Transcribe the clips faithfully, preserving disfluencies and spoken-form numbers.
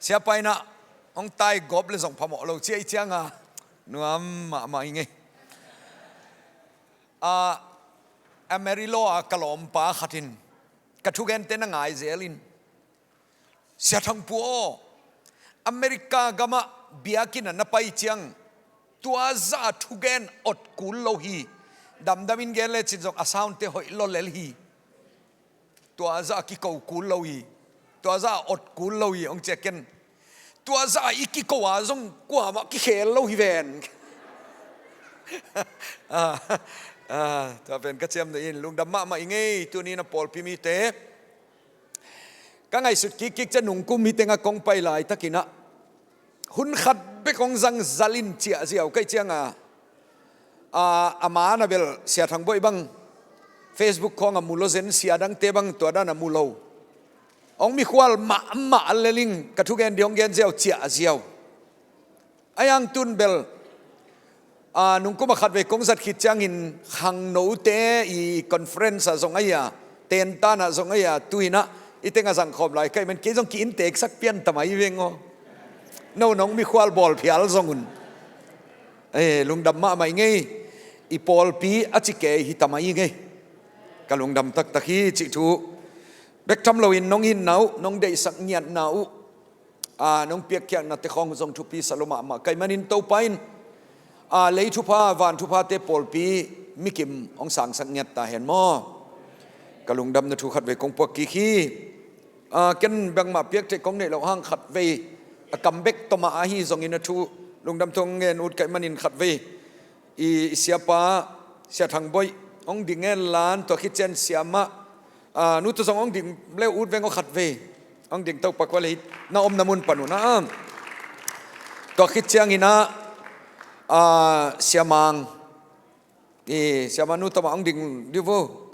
Siapa in ah hong tai gawp le zong phamawh lo ci a i cianga nuam mahmah i ngei. A, Amarillo a ka lawmpa khat in ka thugente na ngai zel in, Sia Thang Pu aw, America gamah biakinn ah na pai ciang tua zah a thugen awt kul lo hi. Damdam in gen lecin zong a sound te hoih lo lel hi. Tua zah a kiko kul lo hi. Tua zah a awt kul lo hi hong ci a ken. Tua zah a i kiko a zong kuamah kikhel lo hi ven. Ah, ah, tua pen ka ciamnuih in lungdam mahmah i ngei. Tuni na pawlpi mite ka ngaihsut kikkik ciang nungkum hi tengah kong pai laitakin ah hun khat bek hong zang zal in ciah ziau ka hih cianga, a, a man a bel Sia Thang Boih bang Facebook khawng a mu lo zen, sia dangte bang tua dan a mu lo. Hong mikhual mahmah a lel ing, ka thugen ding hong gen ziau ciah ziau. A yang tun bel, a, nungkum a khatvei kong zat khit ciangin khangnote i conference ah zong ahi a, tentan ah zong ahi a, tu in ah i teng a zangkhawm lai ka hih man kei zong ki-innteeksak pian ta mai veng aw. No nong mikhual bawl phial zong un. Eh, lungdam mahmah i ngei. I pawlpi a ci kei hi ta mai i ngei. Ka lungdam taktak hi cih thu bek tham loin nong itna uh, nong deihsak ngiatna uh, a, nong piakkhiatnate khawng zong thupi sa lua mahmah ka hih manin Topa in, a, lei thupha, van thuphate pawlpi mikim hong sangsak ngiat ta hen maw. Ka lungdamna thu khatvei kong puak kik hi. A, ken bangmah piak theih kong neih loh hang khatvei a kam bek tawh mah ahi zongin a thu lungdam thu hong ngen ut ka hih manin khatvei i, i siapa Sia Thang Boih hong ding hen la, tua khit ciang siamah, a, nu tawh zong hong ding le ut veng aw khatvei. Hong ding, Topa kua lei na omna mun pan un ah. Tua khit ciangin ah, a, Sia Mang, i, siamah nu tawh mah hong ding dih vo.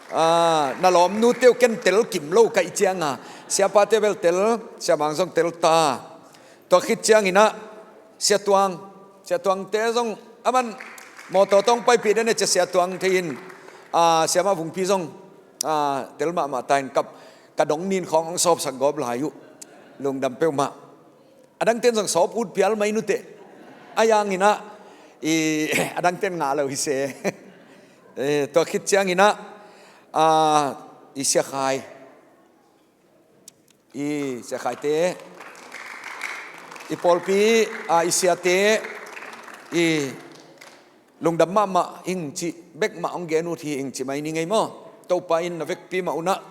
A, na lawmnute uh ken tel kim lo ka hih cianga, siapate bel tel, Sia Mang zong tel ta. Tua khit ciangin ah Sia Tuang, Sia Tuangte zong a man mawtaw tawh hong paipih den e, cia Sia Tuang thei in, a, siamah Vungpi zong, a, tel mahmah ta in kap, ka dong nin khawng hong sawpsak gawp lai uh. Lungdam peuhmah. A dangten zong sawp ut pial mai nuteh. A yang in ah, i, a dangten ngah lo hi se. Eh, tua khit ciangin ah, a, i Sia Khai, i Sia Khaite, i pawlpi, a, i siate, i lungdam mahmah ing cih bek mah hong gen ut hi ing ci mai ni ngei maw. Topa in na vekpi mah un ah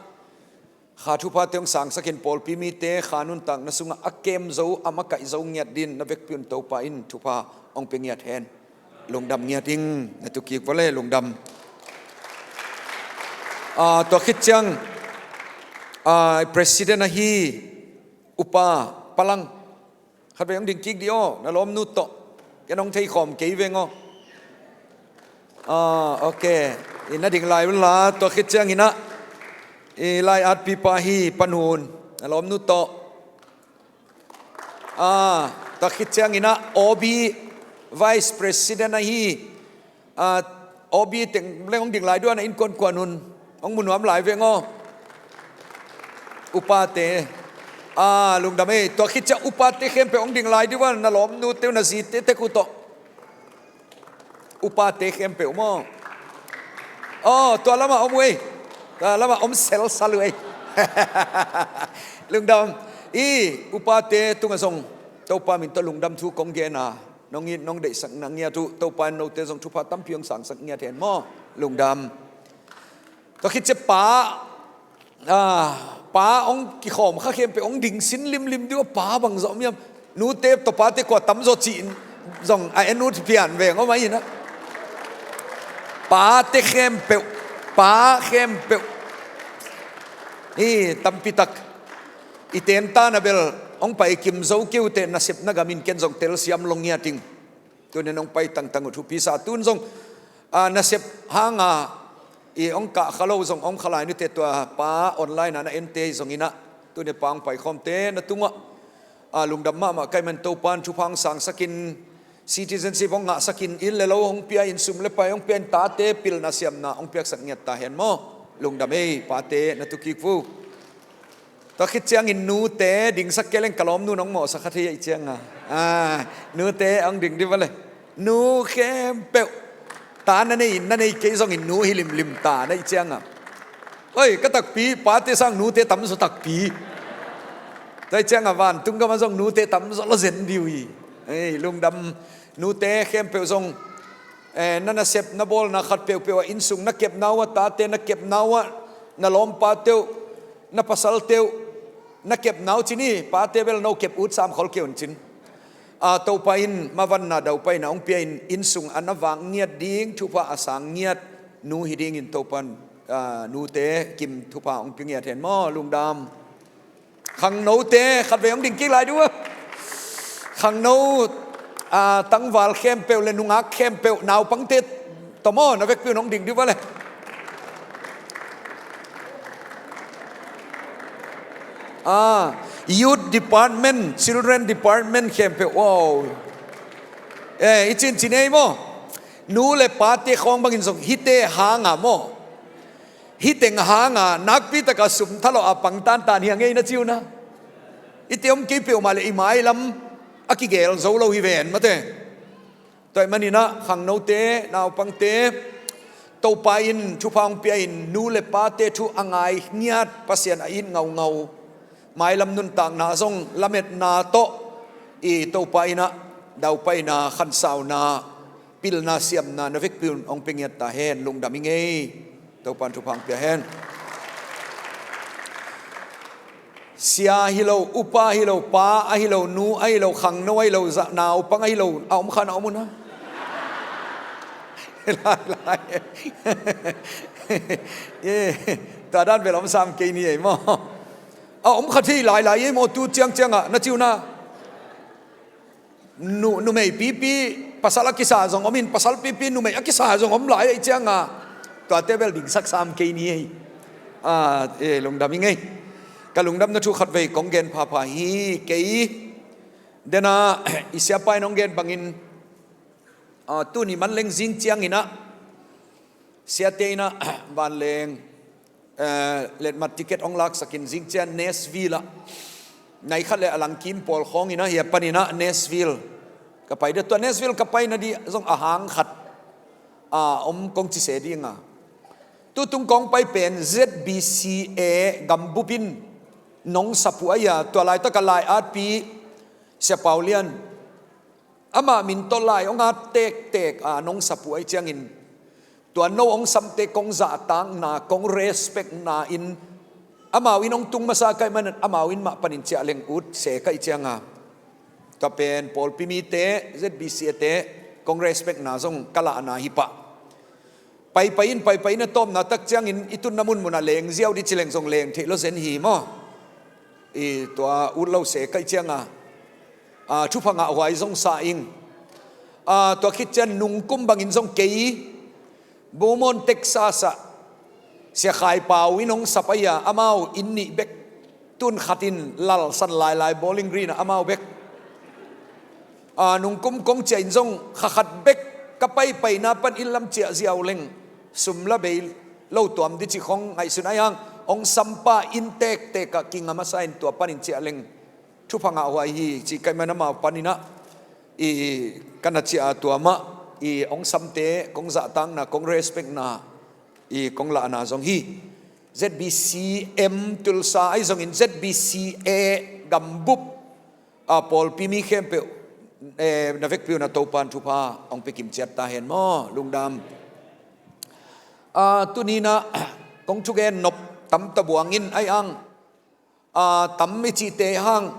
kha thuphate hong sangsak in, pawlpi mite kha nuntakna sungah a kem zo, a makaih zo ngiat dingin na vekpi un Topa in thupha hong pia ngiat hen. Lungdam ngiat ing, na tu kik vua le, lungdam. A, tua khit ciang, a, president ahi Upa Palang, khatvei hong ding kik dih aw, na lawmnu tawh. Ken hong theikhawm kei veng aw. Ah, ok. I na ding lai un la, tua khit ciangin ah i lai-atpipa hi Pa Nun, na lawmnu tawh. Ah, tua khit ciangin ah O B Vice President ahi, ah, O B teng leng hong ding lai dih un, na innkuan kuan un. Hong mu nuam lai veng aw. Upate. Ah, lungdam ei. Tua khit ciang upate khempeuh hong ding lai dih un, na lawmnute uh, na zite tek uh tawh. Upate khempeuh maw. Aw, tua lamah om uh ei. Tua lamah om selsal uh ei. Lungdam. I upate tungah zong Topa min tawh lungdam thu kong gen a, nong it nong deihsak na ngiat uh, Topa in note zong thupha tampi hong sangsak ngiat hen maw. Lungdam. Tua khit ciang pa, ah, pa hong kikhawm kha khempeuh hong ding sin limlim dih uh, pa bang zawh miam. Nute tawh pate kua tam zaw cih zong a en ut pian veng aw mah hi na. Pate khempeuh, pa khempeuh. Hi, tampi tak. I tentan a bel hong pai kim zo kei uh teh, nasepna gamin ken zong telsiam lo ngiat ing. Tuni nong pai tangtang uh thupi sa. Tun zong, ah, nasep hanga i hong kah kha lo zong om kha lai nute, tua pa online a na ente hi zongin ah, tuni pa hong paikhawmte na tungah, ah, lungdam mahmah ka hih man, Topa in thupha hong sangsak in, citizenship hong ngahsak in, inn le lo hong pia in, sum le pai hong pia in, tate pilna siamna hong piaksak ngiat ta hen maw. Lungdam ei, pate na tu kik vo. Tua khit ciangin nute dingsak kei leng ka lawmnu nong mawhsak kha thei ahih cianga. Ah, nute hong ding dih vale. Nu khempeuh. Ta na nei, na nei kei zongin nu hi limlim ta na hih cianga. Oi, ka takpi, pate sang nute tamzaw takpi. Tua hih cianga vantung gama zong nute tamzaw lo zen dih uh hi. Ei, lungdam nute khempeuh zong. Eh, na nasep, na bawlna khat peuhpeuh ah, innsung na kepna uh ah, tate na kepna uh ah, na lawmpate uh, na pasalte uh, na kepna uh cin hi, pate bel no kep ut sam khol kei un cin. Ah, Topa in mavanna daupaina hong pia in, innsung a na vak ngiat ding thupha a sang ngiat nu hi dingin Topa in, ah, nute kim thupha hong pia ngiat hen maw, lungdam. Khangnote khatvei hong ding kik lai dih uh. Khangno, ah, tangval khempeuh le nungak khempeuh, naupangte tawh maw, na vekpi un hong ding dih uh vale. Ah, youth department, children department khempeuh, wow. Eh, i cin cin ei maw. Nu le pate khawng bangin zong hihte hanga maw. Hih teng hanga nakpi taka sum thalawh a pang tantan hi a ngei na ci uh na. Hihte om kei peuhmah le i mailam a kigel zo lo hi ven mate. Tua ahih maninah khangnote, naupangte, Topa in thupha hong pia in nu le pate thu a ngai ngiat, Pasian a it ngaungau, mailam nuntakna zong lametna tawh i Topa innah daupaina, khansauna, pilna, siamna na vekpi un hong pia ngiat ta hen, lungdam i ngei. Topan thupha hong pia hen. Sia hi lo, upa hi lo, pa ahi lo, nu ahi lo, khangno ahi lo, za-, naupang ahi lo, a om khan a om un a. Lai, lai. Tua dan bel om sam kei ni ei maw. A om kha thei lai lai ei maw, tu ciangciangah na ci uh na. Nu, numei pipi pasal a kisa zong om in, pasal pipi numei a kisa zong om lai ahih cianga, tuate bel dingsak sam kei ni ei. Ah, eh, lungdam i ngei. Ka lungdamna thu khatvei kong gen phapha hi kei. Dena i siapa in hong gen bangin, ah, tuni manleng zing cianginah siate innah vanleng, eh, letmat ticket hong laksakin zingcian Nashville ah, nai khat le a langkim pawl khawng innah hia paninah Nashville ka pai dih. Tua Nashville ka paina dih zong a hang khat, ah, om kong ci se dinga. Tutung kong pai pen Z B C A gambup in nong sap uh a ia, tua laitak a lai-atpi Sia Pau Lian amah min tawh lai hong at tektek a nong sap uh ahih ciangin, tua no hong samte kong zahtakna, kong respectna in, amau in hong tung masa ka hih manin amau in mah panin ciah leng ut se ka hih cianga, tua pen pawlpi mite, Z B C A te kong respectna zong ka lahna hi pah. Paipai in, paipai in a tawpna tak ciangin i tunna munmunah leng ziau dih ci leng zong leng theih lo zen hi maw. I tua ut lo se ka hih cianga, ah, thupha ngahhuai zong sa ing. Ah, tua khit cian nungkum bangin zong kei Beaumont, Texas ah Sia Khai Pau in hong sap a ia, amau inn nih bek tun khatin lalsan lailai Bowling Green ah amau bek. Ah, nungkum kong ciah in zong kha khat bek ka paipaina pan inn lam ciah ziau leng sum la bei lo tuam dih ci khong ngaihsun ai hang, hong sampa inn tektek ah kinga masa in tua panin ciah leng thupha ngahhuai hi ci ka hih man amau paninah i ka na ciah a tua mah i hong samte kong zahtakna, kong respectna, i kong lahna zong hi. Z B C M Tulsa ahi zongin Z B C A gambup, ah, pawlpi mi khempeuh, eh, na vekpi un a Topan thupha hong pia kimciat ta hen maw, lungdam. Ah, tuninah kong thugen nop tam ta buang in ai ang, ah, tam i cihte hang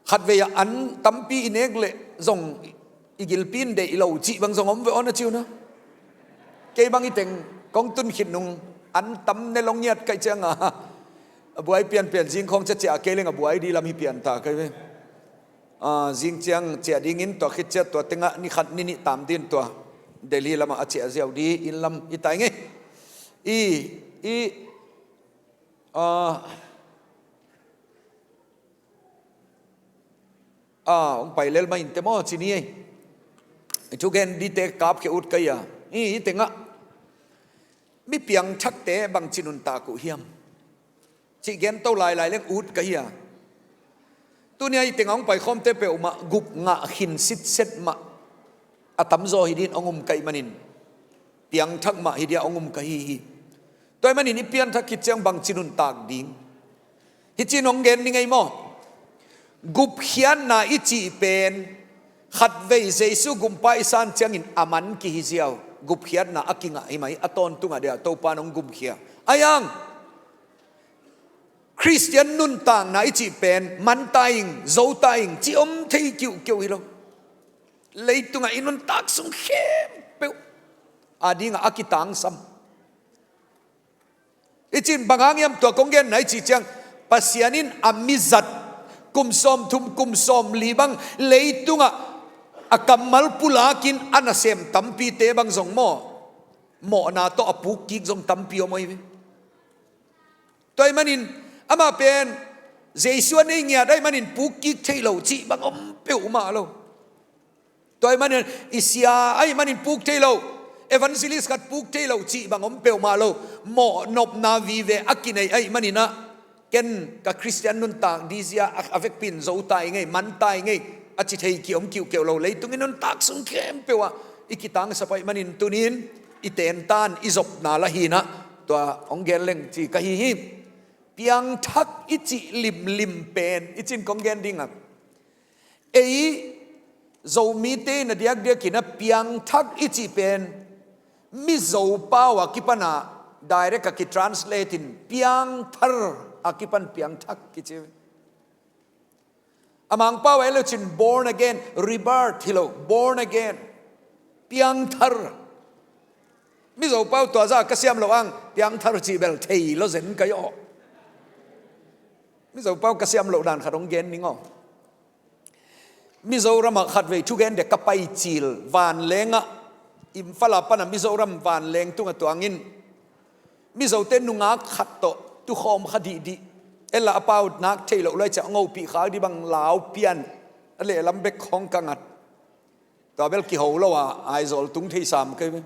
khatvei ah an tampi i nek leh zong i gilpi in deih lo cih bang zong om ve aw na ci uh na. Kei bang i teng kong tun khit nung an tam ne lo ngiat ka hih cianga a buai pianpian zing khawng ciaciah a kei leng a buai dih lam hi pian ta ka hi ve. Ah, zing ciang ciah dingin tua khit ciat tua tengah ni khat ni nih tam din tua Delhi lamah a ciah ziau dih inn lam hi ta i ngei. I, i, ah, ah, hong pai lel mah inteh maw ci ni ei. I thugen dihte kapkhia ut ka hia. I, i tengah mi piangthakte bangci nuntak uh hiam? Cih gen to lailai leng ut ka hi a. Tuni a hih tengah hong paikhawmte peuhmah gupngah khin sitset mah a tamzaw hi dingin hong um ka hih manin, piangthak mah hi dingin hong um ka hi hi. Tua hih manin i pianthak khit ciang bangci nuntak ding? Hih ci-in hong gen ni ngei maw? Gupkhiatna i cih pen khatvei Jesu gumpa i san ciangin a man kihi ziau. Gupkhiatna a kingah hi mai, a tawntung a dia Topa in hong gumkhia. Ahi hang Khristian nuntakna i cih pen man ta ing, zo ta ing, ci om thei kiuhkiuh hi lo. Leitungah i nuntak sung khempeuh a dingah a kitangsam. I cih bang hang hiam tua kong genna i cih ciang, Pasian in a mizat kum sawmthum, kum sawmli bang leitungah a kammal pulakin a nasem tampite bang zong maw, mawhna tawh a pukkik zong tampi om ahi ve. Tua ahih manin amah pen Jesu a nei ngiat ahih manin pukkik thei lo cih bang om peuhmah lo. Tua ahih manin i sia ahih manin puk thei lo, evangelist khat puk thei lo cih bang om peuhmah lo. Mawhnopna vive a kinei ahih manin ah, ken ka Khristian nuntak dizia a, a vekpi in zo ta ing ei, man ta ing ei, a ci thei ki om kiuhkeuh lo. Leitung i nuntak sung khempeuh ah i kitangsap ahih manin tuni-in i tentan i zopna la hi-in ah, tua hong gen leng ci ka hi hi. Piangthak i cih limlim pen i cih kong gen ding a, ei Zomite in a diakdiakin a piangthak i cih pen Mizo pau a kipan a direct a kitranslate in piangthar a kipan piangthak kici. A Mangpau a en le cin born again, rebirth hi lo, born again. Piangthar. Mizo pau tua zah ka siam lo hang piangthar cih bel thei lo zen ka hi aw. Mizo pau ka siam loh dan khat hong gen ning aw. Mizoram ah khatvei thugen dek ka pai cil, vanleng ah, Imphal a pan a Mizoram vanleng tungah tuangin Mizote nungak khat tawh tukhawm kha dihdih. Ella a pau nak theih loh lai ciah hong hopih khak dih bang lau pian, a lehlam bek khawng ka ngat. Tua bel kiho lo a, Aizawl tung thei sam kei ve.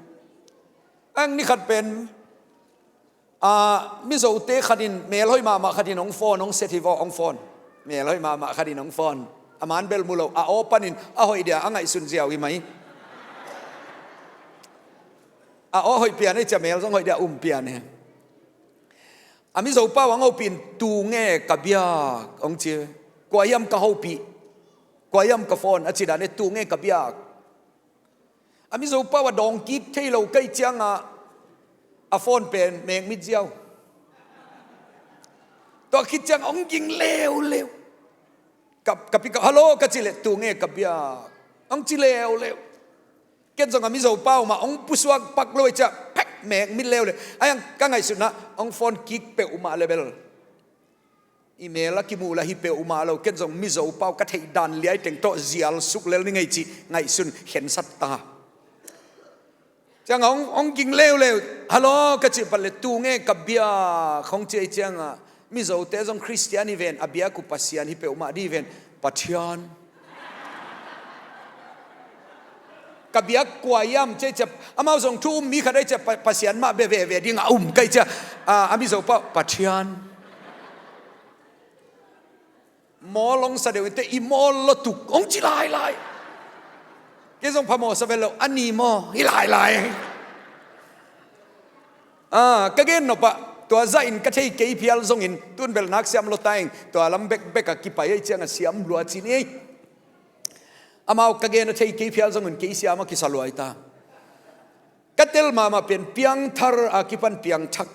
Ang ni khat pen, a, Mizote khat in melhoih mahmah khat in hong phone, hong set hi vaw, hong phone. Melhoih mahmah khat in hong phone. A man bel mu lo, a aw panin a hoih dia a ngaihsun ziau hi mai. A aw hoih pian ei ciah mel zong hoih dia um pian hi. A Mizo pau hong hopih in, tu nge ka biak hong ci. Kua hiam ka hopih, kua hiam ka phone a ci dan e, tu nge ka biak. A Mizo pau a dawng kik thei lo ka hih ciangah a phone pen mekmit ziau. Tua khit ciang hong ging leuleu. Ka, ka pick up, hello ka cih leh, tu nge ka biak hong ci leuleu. Ken zong a Mizo pau mah hong pusuak pak lo ei ciah, phek mekmit leuleu. Ahi hang ka ngaihsutna hong phone kik peuhmah le bel i mel a kimuh lah hi peuhmah lo. Ken zong Mizo pau ka theih dan liai teng tawh zial suk lel ni ngei cih ngaihsun khensat ta. Ciangah hong, hong ging leuleu, hello ka cih pat le, tu nge ka biak hong ci ei ciangah, Mizote zong Khristian hi ven, a biak uh Pasian hi peuhmah dih hi ven, Pathian. Ka biak kua hiam ci ei ciah, amau zong thu um mi khat ei ciah, Pa-, Pasian mah bia veve ding a um ka ei ciah, a, a Mizo pau, Pathian. Mawl hong sa deuh in te, i mawl lo tuk hong ci lailai. Kei zong phamawh sa vet lo, a ni maw hi lailai. A, ka gen nopah tua zahin ka thei kei phial zongin tun bel nak siam lo ta ing, tua lam bekbek a kipai ei ciangah siam lua ci ni ei. Amau ka gen a thei kei phial zongin kei siam a kisa luai ta. Ka tel mahmah pen piangthar a kipan piangthak.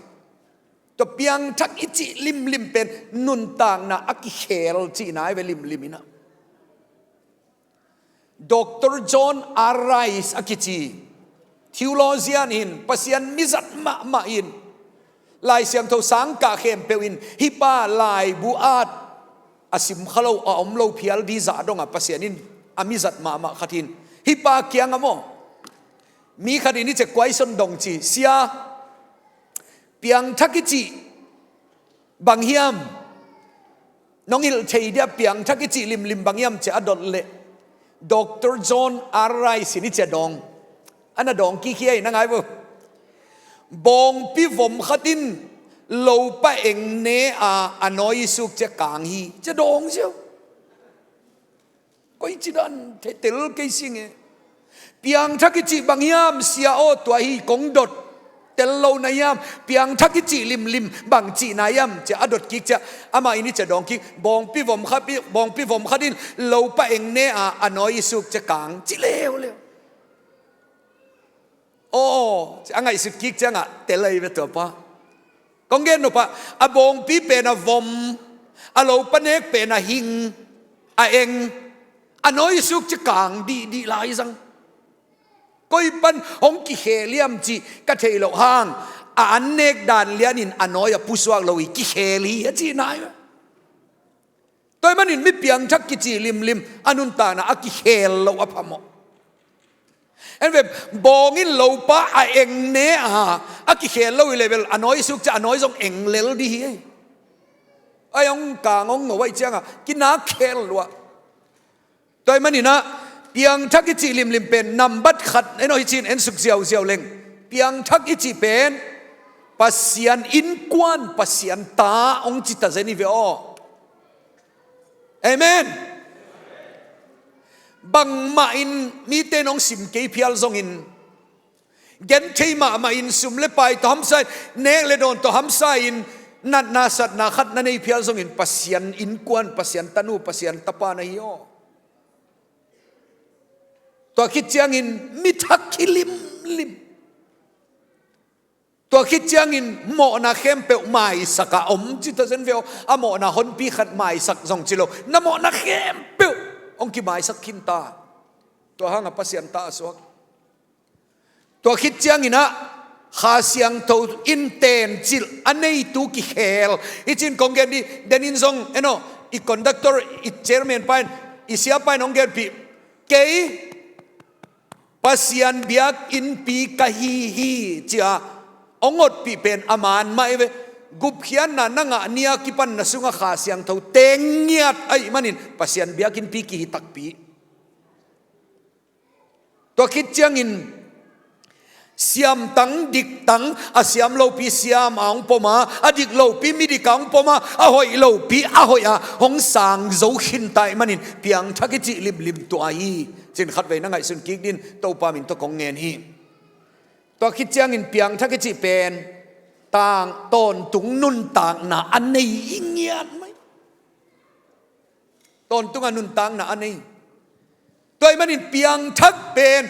Tua piangthak i cih limlim pen nuntakna a kikhel cihna hi ve limlim inah. Doctor John R. Rice a kici theologian in, Pasian mizat mahmah in, Lai Siangtho sangkah khempeuh in hih pa laibu at a simkha lo, a om lo phial dih zah dongah Pasian in a mizat mahmah khat in, hih pa kiangah maw, mi khat in i cek kuaison dong ci, sia, piangthak i cih bang hiam? Nong hilh thei dia piangthak i cih limlim bang hiam ci a dot leh, Doctor John R. Rice in i cih a dawng. A na dawng kik hi ei, na ngai vo. Bawngpi vom khat in Lopa eng ne a, a nawi i suk cia kang hi, cia dawng ziau. Koi ci dan thei tel kei sing e. Piangthak i cih bang hiam, sia aw, tua hi kong dot. Tel lo na hiam, piangthak i cih limlim bang cihna hiam, cia a dot kik cia, amah in i cia dawng kik, bawngpi vom khat, bawngpi vom khat in lopa eng ne a, a nawi i suk cia kang, ci leuleu. Aw, a ngaihsut kik ciangah tel ahi ve tua pa. Kong gen nop ah, a bawngpi pen a vom, a lopa nek pen a hing, a eng, a nawi suk ci kang dihdih lai zang. Koi pan hong kikhel hiam cih ka theih loh hang, a an nek dan lianin a nawi a pusuak lo hi, kikhel hi a cihna hi ve. Tua ahih manin mi piangthak kici limlim a nuntakna a kikhel lo a phamawh. En ve, bawng in lopa a eng ne a, a kikhel lo hi leh bel a nawi suk cia a nawi zong eng lel dih hi. Ai hong kang hong ngo ahih ciangah kinak khel lua. Tua ahih manin ah, piangthak i cih limlim pen nambat khat, en aw, hi cin en suk ziauziau leng. Piangthak i cih pen Pasian innkuan, Pasian ta hong ci ta zen hi ve aw. Amen. Bangmah in mite in hong sim kei phial zongin, genthei mahmah in sum le pai tawh hamsa in, nek le dawn tawh hamsa in, natna satna khat na nei phial zongin Pasian innkuan, Pasian tanu, Pasian tapa na hi aw. Tua khit ciangin mi thak hi limlim. Tua khit ciangin mawhna khempeuh maisak a om ci ta zen ve aw. A mawhna honpi khat maisak zong ci lo. Na mawhna khempeuh hong kimaisak khin ta. Tua hangah Pasian ta a suak. Tua khit ciangin ah Kha Siangtho in tencilh a neitu kikhel. Hi cin kong gen dih, den in zong, en aw, i conductor, i chairman pa in, i sia pa in hong genpih. Kei Pasian biakinnpi ka hi hi, ci-a hong otpih pen a man mah hi ve. Gupkhiatna na ngah ni-a kipan na sungah Kha Siangtho teng ngiat ahih manin Pasian biakinnpi kihi takpi. Tua khit ciangin siamtang, diktang, a siam lopi siam a hong pom a, a dik lopi midik a hong pom a, a hoih lopi a hoih a hong sang zo khin ta ahih manin piangthak i cih limlim tua hi. Cin khatvei na ngaihsun kik dih in, Topa min tawh kong ngen hi. Tua khit ciangin piangthak i cih pen tang, tawntung nuntakna a nei hi ngiat mai. Tawntung a nuntakna a nei. Tua ahih manin piangthak pen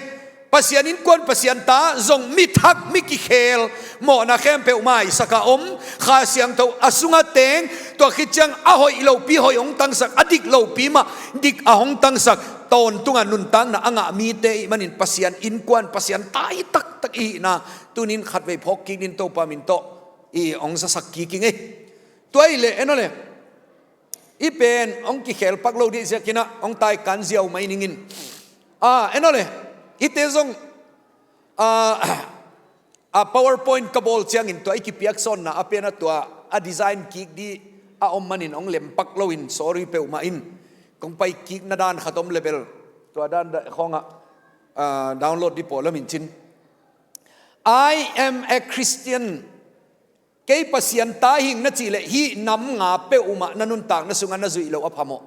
Pasian innkuan, Pasian ta zong mi thak, mi kikhel, mawhna khempeuh maisak a om, Kha Siangtho a sungah teng, tua khit ciang a hoih lopi hoih hong tangsak, a dik lopi mah dik a hong tangsak, tawntung a nuntakna a ngah mite ahih manin Pasian innkuan, Pasian ta hi taktak i hihna tuni in khatvei phawk kik dih in, Topa min tawh i hong zasak kik ing ei. Tua ahih leh, en aw le. Hih pen hong kikhel pak lo dih ziakin ah hong taikan ziau mai ning in. Ah, en aw le. Hihte zong, ah, ah, PowerPoint ka bawl ciangin tua i kipiak sawnna a pen a tua a design kik dih a om manin hong lem pak lo in, sorry peuhmah in. Kong pai kikna dan khat om le bel tua dan khawngah, ah, download dih pawh lam in cin. "I am a Christian." Kei Pasian ta hing na cih leh hih nam nga peuhmah na nuntakna sungah na zuih loh a phamawh.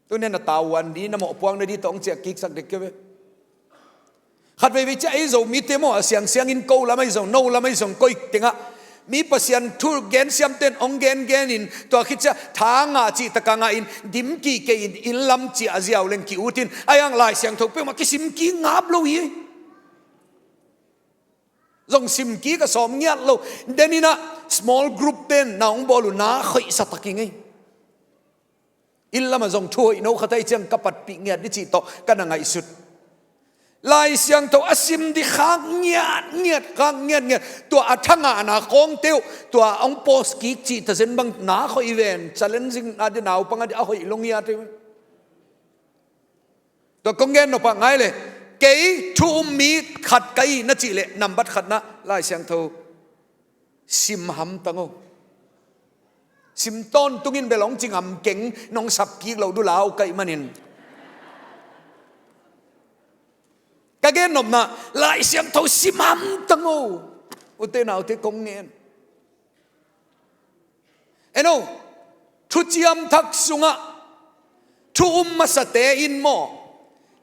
Tuni a na tavuan dih, na mawhpuakna dih tawh hong ciah kiksak dek kei ve. Khat veivei ciah ei Zomite maw, a siangsiang in ko lam ahi zong, no lam ahi zong, koi tengah mi Pasian thu gensiamte in hong gengen in, tua khit ciah tha ngah cih takah ngah in, dim kik kei in, inn lam ciah ziau leng ki-ut in, a hiang Lai Siangtho peuhmah kisim kik ngap lo hi. Zong sim kik a sawm ngiat lo. Den in ah small group ten na hong bawl uh na khoihsa tak ing ei. Inn lamah zong thu hoih no khat ahih ciang ka patpih ngiat dih cih tawh ka na ngaihsut. Lai Siangtho a sim dih khak ngiatngiat, khak ngiatngiat. Tua a tha ngahna khawngte uh, tua hong post kik cih tazen bang na khoih ven, challenging a dih, naupang a dih a hoih lo ngiat ei. Tua kong gen nop ah ngai le, kei thu um mi khat ka hih na cih leh nambat khatna Lai Siangtho sim hamtang o. Sim tawntung in bel hong ci ngam keng, nong sap kik loh duh lau ka hih manin. Ka gen nopna, Lai Siangtho sim hamtang o. Ute naute kong ngen. En o, thuciam thak sungah thu um masate in maw,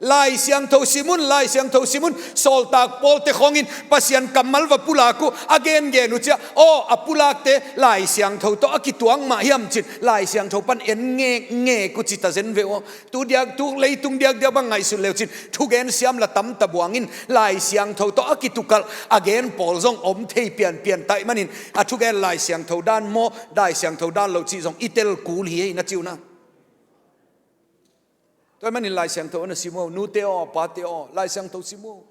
Lai Siangtho sim un, Lai Siangtho sim un, sawltak pawlte khawngin Pasian kammal va pulak uh a gengen uh ciah, aw, a pulakte Lai Siangtho tawh a kituak mah hiam cin, Lai Siangtho pan en ngekngek uh ci ta zen ve aw. Tu diak, tu leitung diakdiak bang ngaihsut leu cin thugen siam la tam ta buang in, Lai Siangtho tawh a kitukalh a gen pawl zong om thei pianpian taih manin, a thugen Lai Siangtho dan maw, Lai Siangtho dan lo cih zong i tel kul hi ei na ci uh na. Tua ahih manin Lai Siangtho na sim uh, nute aw, pate aw, Lai Siangtho sim uh.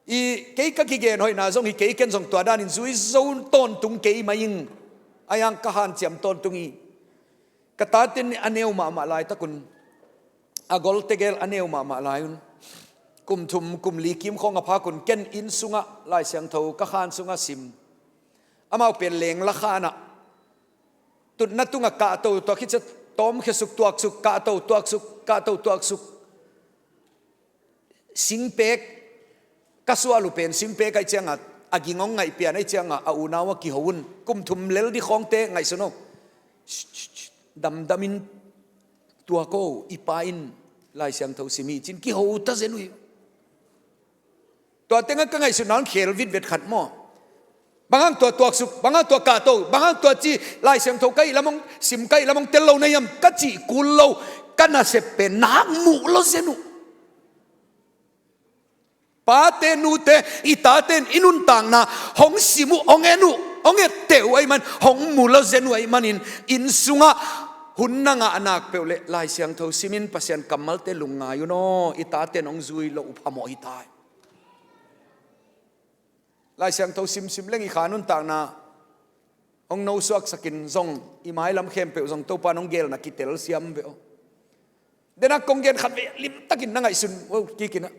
I kei ka kigen hoihna zong hi kei, ken zong tua danin zui zo tawntung kei mai ing. A yang ka hanciam tawntung hi. Ka tate a neu mahmah laitakun, a golte gel a neu mahmah lai un, kum thum kum li kim khawng a phakun ken inn sungah Lai Siangtho ka khan sungah sim. Amau pen lengla khanah tutna tungah kahto, tua khit ciah tawmkhia suk, tuaksuk, kahto, tuaksuk, kahto, tuaksuk. Singpek ka suah uh pen singpek ahih ciangah, a ging hong ngaih pian ahih ciangah a unau a kiho un. Kum thum lel ding khawngte ngaihsun o. Damdamin tuak o, i pa in Lai Siangtho sim hi cin kiho ta zen uh hi. Tua tengah ka ngaihsutna hong khel vitvet khat maw. Bang hang tua tuaksuk, bang hang tua kahto, bang hang tua ci, Lai Siangtho ka hih lam hong sim, ka hih lam hong tel lo na hiam ka cih kul lo, ka nasep pen nak muh lo zen uh. Pate nute, i tate in i nuntakna hong sim uh, hong en uh, hong etteh uh ahih man, hong mu lo zen uh ahih manin, inn sungah hun na ngah nak peuh leh Lai Siangtho simin Pasian kammalte lungngai un aw, i tate in hong zui loh uh phamawh hi tai. Lai Siangtho simsim leng i kha nuntakna hong nosuaksakin zong, i mailam khempeuh zong Topa in hong gelna kitel siam ve aw. Dena kong gen khat ve limtakin na ngaihsun uh kikin ah.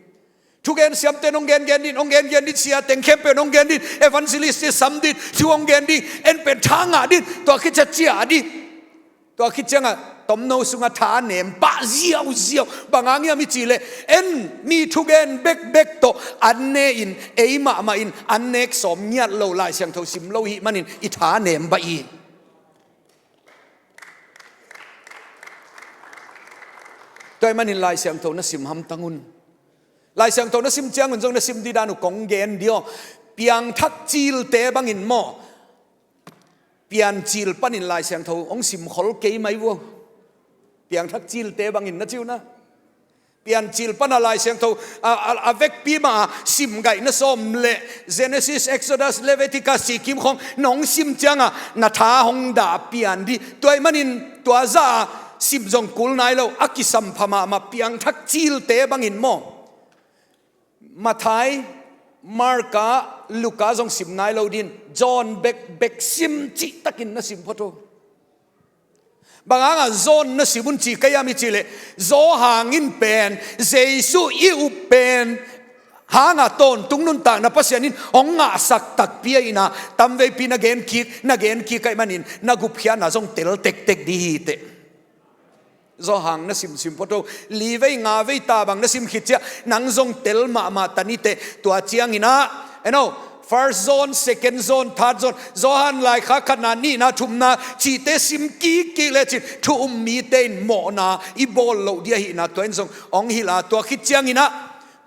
Thugen siamte in hong gengen din, hong gengen din, sia teng khempeuh in hong gen din, evangelist te sam din, thu hong gen din, en pen tha ngah din, tua khit ciah ciah din. Tua khit ciangah tomno sungah tha nem pah ziauziau. Bang hang hiam i cih leh, en mi thugen bekbek tawh an ne in, ei mahmah in an nek sawm ngiat lo, Lai Siangtho sim lo hih manin i tha nem bah hi. Tua ahih manin Lai Siangtho na sim hamtang un. Lai Siangtho na sim ciangun zong na sim ding dan uh kong gen dih aw. Piangthak cilte bangin maw, Piancil panin Lai Siangtho hong simkhol kei mai uh aw. Piangthak cilte bangin na ci uh na. Piancil pana Lai Siangtho a, a, a vekpi mah a simgaih na sawm leh Genesis, Exodus, Leviticus cih kim khawng nong sim ciangah na tha hong dah pian dih. Tua ahih manin tua zah a sim zong kul nai lo, a kisam pha mahmah, piangthak cilte bangin maw. Matthai, Marka, Luka zong sim nai lo din, John bekbek sim cihtakin na sim phot uh. Bang hangah John na sim un ci ka hiam i cih leh, Johan in pen Jesu i up pen hangah tawntung nuntakna Pasian in hong ngahsak takpi ahihna tamveipi na gen kik, na gen kik ahih manin na gupkhiatna zong tel tektek dih hi teh. Johan na simsim phot uh. Li vei nga vei ta bang na sim khit ciah nang zong tel mahmah ta ni teh. Tua ciangin ah, en o, First John, Second John, Third John, Johan laikhak khatna, nihna, thumna cihte sim kikkik lecin thu um mite in mawhna i bawl loh dih ahihna tua in zong hong hilh a, tua khit ciangin ah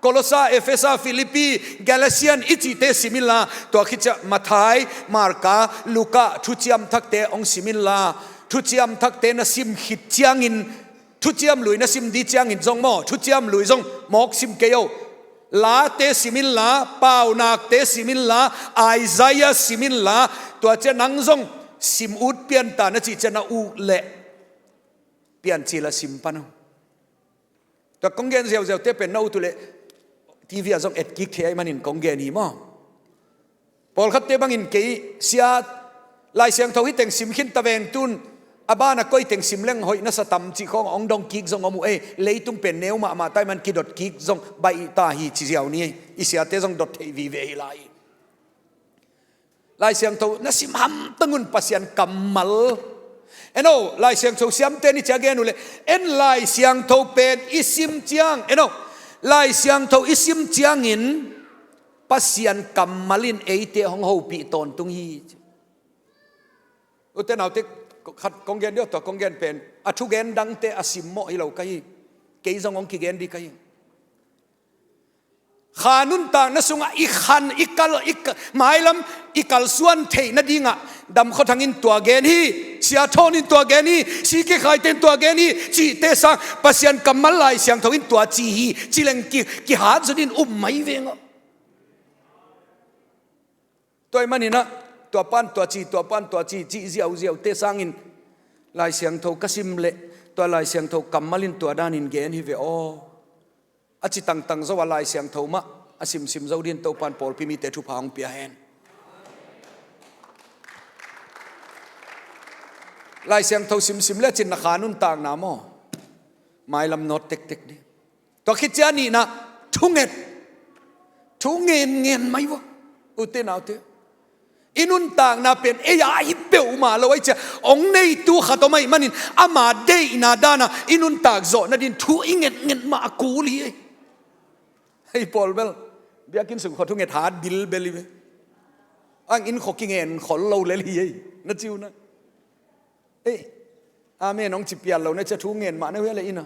Kolosa, Efesa, Filipi, Galatian i cihte sim inla, tua khit ciah Matthai, Marka, Luka, thuciam thakte hong sim inla. Thuciam thakte na sim khit ciangin, thuciam lui na sim dih ciangin zong maw, thuciam lui zong mawk sim kei o. Late sim inla, Paunakte sim inla, Isaiah sim inla, tua ciah nang zong sim ut pian ta na cih ciah na ut leh Piancil ah sim pan o. Tua kong gen ziauziaute pen na ut uh leh T V ah zong etkik thei ahih manin kong gen hi maw. Pawlkhatte bangin kei sia, Lai Siangtho hih teng sim khin ta veng, tun a ban a koi teng sim leng hoih na sa tam cih khawng hong dong kik zong om uh ei. Leitung pen neu mahmah ta ahih man kidot kik zong baih ta hi ci ziau ni ei. I siate zong dot theih vive hi lai. Lai Siangtho na sim hamtang un, Pasian kammal. En o, Lai Siangtho siamte ni cia gen uh leh, en Lai Siangtho pen i sim ciang, en o, Lai Siangtho i sim ciangin Pasian kammal in eite hong hopih tawntung hi. Ute naute, khat kong gen dih, tua kong gen pen a thugen dangte a simmawh hi lo ka hi. Kei zong hong kigen dih ka hi. Kha nuntakna sungah i khan, i kal, i ka-, mailam i kalsuan theih nadingah Dam Khua Thang in tua gen hi, Sia Thawn in tua gen hi, C K Khai te in tua gen hi cihte sang Pasian kammal Lai Siangtho in tua ci hi, ci leng ki, kihat zaw dih in um mai veng aw. Tua ahih maninah tua pan tua ci, tua pan tua ci, cih ziauziaute sangin Lai Siangtho ka sim leh tua Lai Siangtho kammal in tua danin gen hi ve aw, a ci tangtang zo a Lai Siangtho mah a simsim zo dih in Topan pawlpi mite thupha hong pia hen. Lai Siangtho simsim le a cin na kha nuntakna maw, mailam nawt tektek dih. Tua khit ciang a nihna, thunget. Thu ngenngen mai vua, ute naute. I nuntakna pen ei a hi peuhmah lo ahih ciang hong neitu khat om ahih manin ama deihna dana i nuntak zawh nadin thu i ngetnget mah a kul hi ei. Hei pawl bel biakinn sung khua thunget hat bilbel hi ve. Ang inn khua kingen khol lo lel hi ei, na ci uh na. Ei, amen hong ci pial lo na cia, thu ngen mah na uh hia le inn a.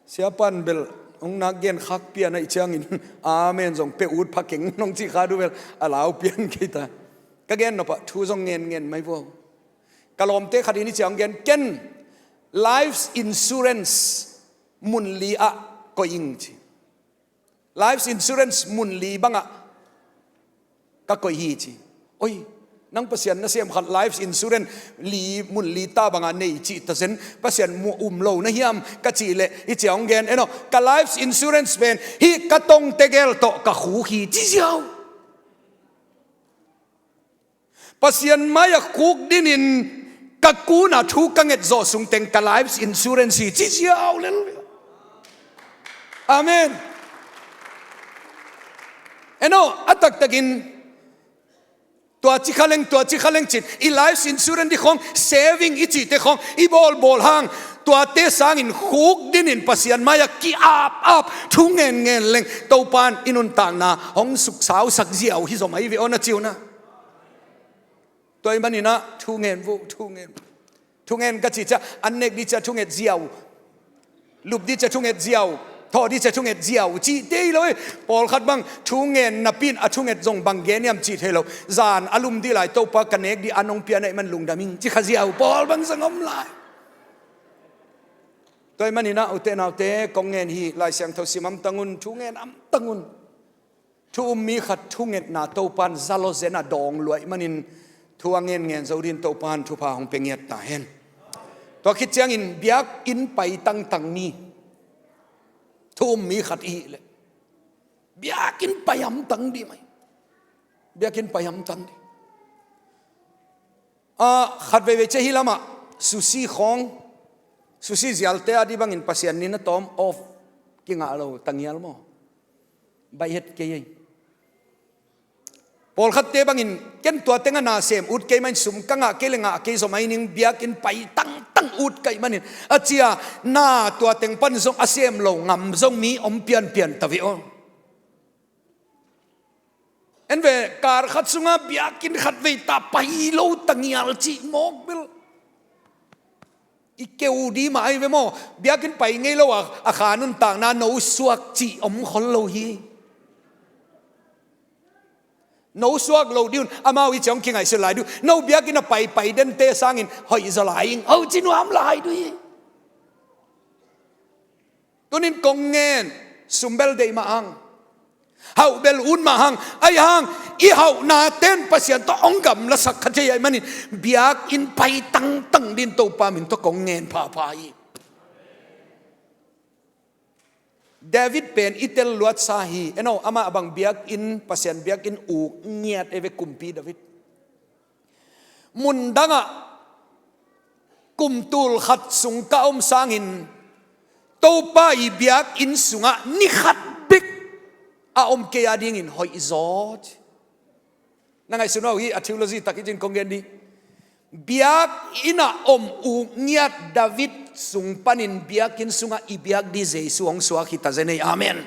Siapan bel hong nak gen khak pian ahih ciangin amen zong pia ut pha keng nong cih kha duh bel a lau pian kei ta. Ka gen nopah thu zong ngenngen mai vua. Ka lawmte khat in hih ciang hong gen, ken life insurance mun li ah koih ing ci. Life insurance mun li bangah ka koih hi ci. Oi, nang Pasian nasem khat life insurance li, mun li ta bangah nei cih ta zen, Pasian mu um lo na hiam ka cih leh hih ciang hong gen, en aw, ka life insurance pen hih ka tongte gel tawh ka khuk hi ci ziau. Pasian mai-ah khuk dinin ka kunah thu ka nget zawh sungteng ka life insurance hi ci ziau lel. Amen. En aw, a taktakin tua ci kha leng, tua ci kha leng cin i life insurance dih khawng, saving i cihte khawng i bawlbawl hang, tuate sangin khuk dinin Pasian mai-ah ki-apap thu ngenngen leng Topan i nuntakna hong suksausak ziau hi zaw mai ve aw, na ci uh na. Tua ahih maninah thu ngen vua, thu ngen. Thu ngen ka cih ciang an nek dih ciang thunget ziau, lup dih ciang thunget ziau, thawh dih ciang thunget ziau cihte hi lo hi. Pawlkhat bang thu ngen napi in a thunget zong bang gen hiam cih thei lo. Zan a lum dih lai Topa ka nek dih an hong pia na hih man lungdam ing ci kha ziau pawl bang zong om lai. Tua ahih maninah ute naute, kong ngen hi, Lai Siangtho sim hamtang un, thu ngen hamtang un. Thu um mi khat thungetna Topan zalawzen a dawng luah ahih manin thu a ngenngen zo dih in Topan thupha hong pia ngiat ta hen. Tua khit ciangin biakinn pai tangtang mi thu um mi khat i hih leh biakinn pai hamtang dih mai. Biakinn pai hamtang dih. Ah, khat veivei ciang hih lamah sushi khawng, sushi zialte a dih bangin Pasian ni na tawm off kingah lo, tangial maw? Baih het kei ei. Pawlkhatte bangin ken tua tengah na sem ut kei manin, sum ka ngah kei le ngah kei zaw mai ning, biakinn pai tangtang ut ka hih manin a cia, na tua teng pan zong a sem lo ngam zong mi om pianpian ta ve aw. En ve, kar khat sungah biakinn khat vei ta pai lo tangial cih mawk bel i keu dih mah ahi ve maw. Biakinn pai ngei lo a, a kha nuntakna no suak cih om khol lo hi. No suak lo dih un, amau i ciang kingaihsun lai dih uh. No biakinn a paipai dente sangin hoih zaw lai ing, ho ci nuam lai dih uh hi. Tunin kong ngen, sum bel deih mah hang, hauh bel ut mah hang, ahi hang i hauhna ten Pasian tawh hong gamlasak kha thei ahih manin biakinn pai tangtang dih in Topa min tawh kong ngen phapha hi. David pen i tel luatsa hi. En aw, amah bang biakinn, Pasian biakinn uk ngiat ei ve, kumpi David. Mundangah kum tul khat sung ka om sangin Topa i biakinn sungah ni khat bek a om kei a dingin hoih zaw ci. Na ngaihsun uh hi, a theology tak hi cin kong gen dih. Biakinn ah om uk ngiat David sung panin biakinn sungah i biak dih Jesu hong suak hi ta zen ei. Amen.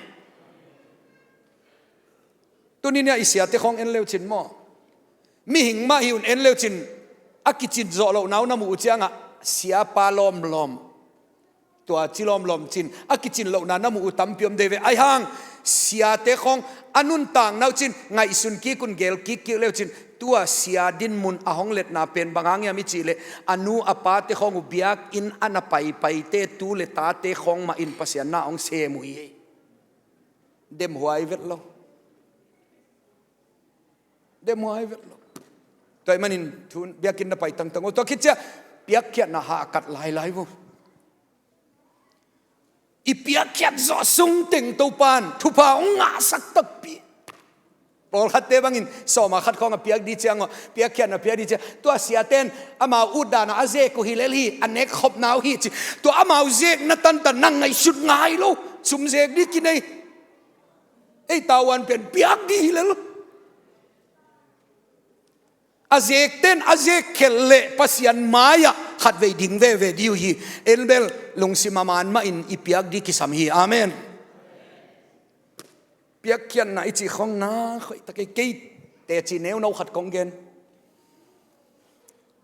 Tuni-in ah i siate khawng en leu cin maw? Mihing mah hi un en leucin, a kicin zawh lohna uh na muh uh ciangah siapa lawmlawm, tua ci lawmlawm cin a kicin lohna na muh uh tampi om dei ve. Aihang siate khawng a nuntakna uh cin ngaihsun kik un, gel kikkik leucin, tua sia dinmun a hong letna pen bang hang hiam i cih leh, a nu a pate khawng uh biakinn a na paipaite tu le tate khawng mah in Pasian na hong sem uh hi. Demhuai vet lo. Demhuai vet lo. Tua ahih manin thu biakinn na pai tangtang uh, tua khit ciah piakkhiatna hahkat lailai uh. I piakkhiat zawh sung teng Topa'n thupha hong ngahsak takpi. Pawlkhatte bangin sawma khat khawng a piak dih ciang uh, piakkhiatna piak dih ciang, tua siate'n amau utdan a a zek uh hi lel hi, a nekkhopna uh hi ci. Tua amau zekna tantan nang ngaihsut ngai lo, sum zek dih kinei. Ei tavuan pen piak dih hi lel. A zekte'n a zek khelh leh Pasian mai-ah khatvei ding veve dih uh hi. En bel lungsim a man mahin i piak dih kisam hi. Amen. Piakkhiatna i cih khawng na khoih tak ei. Kei teci neuno khat kong gen.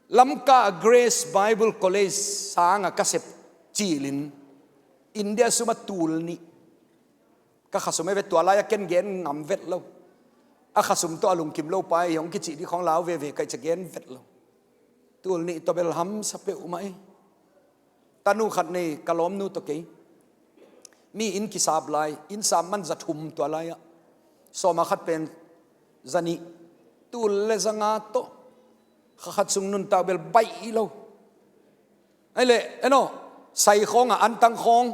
Lamka Grace Bible College sangah ka sep cilin India sum a tul nih ka khasum e ve, tua lai-ah ken gen ngam vet lo. A khasum tawh a lungkim lo pa hi hong kicih dih khawng lau veve ka hih ciang gen vet lo. Tul nih tawh bel hamsa peuhmah hi. Tanu khat nei, ka lawmnu tawh kei. Mi inn kisap lai, inn sap man za thum tua lai-ah. Sawma khat pen za nih, tul le za nga tawh. Kha khat sung nuntak bel baih lo. Ahih leh, eno, sai khawng a, antang khawng,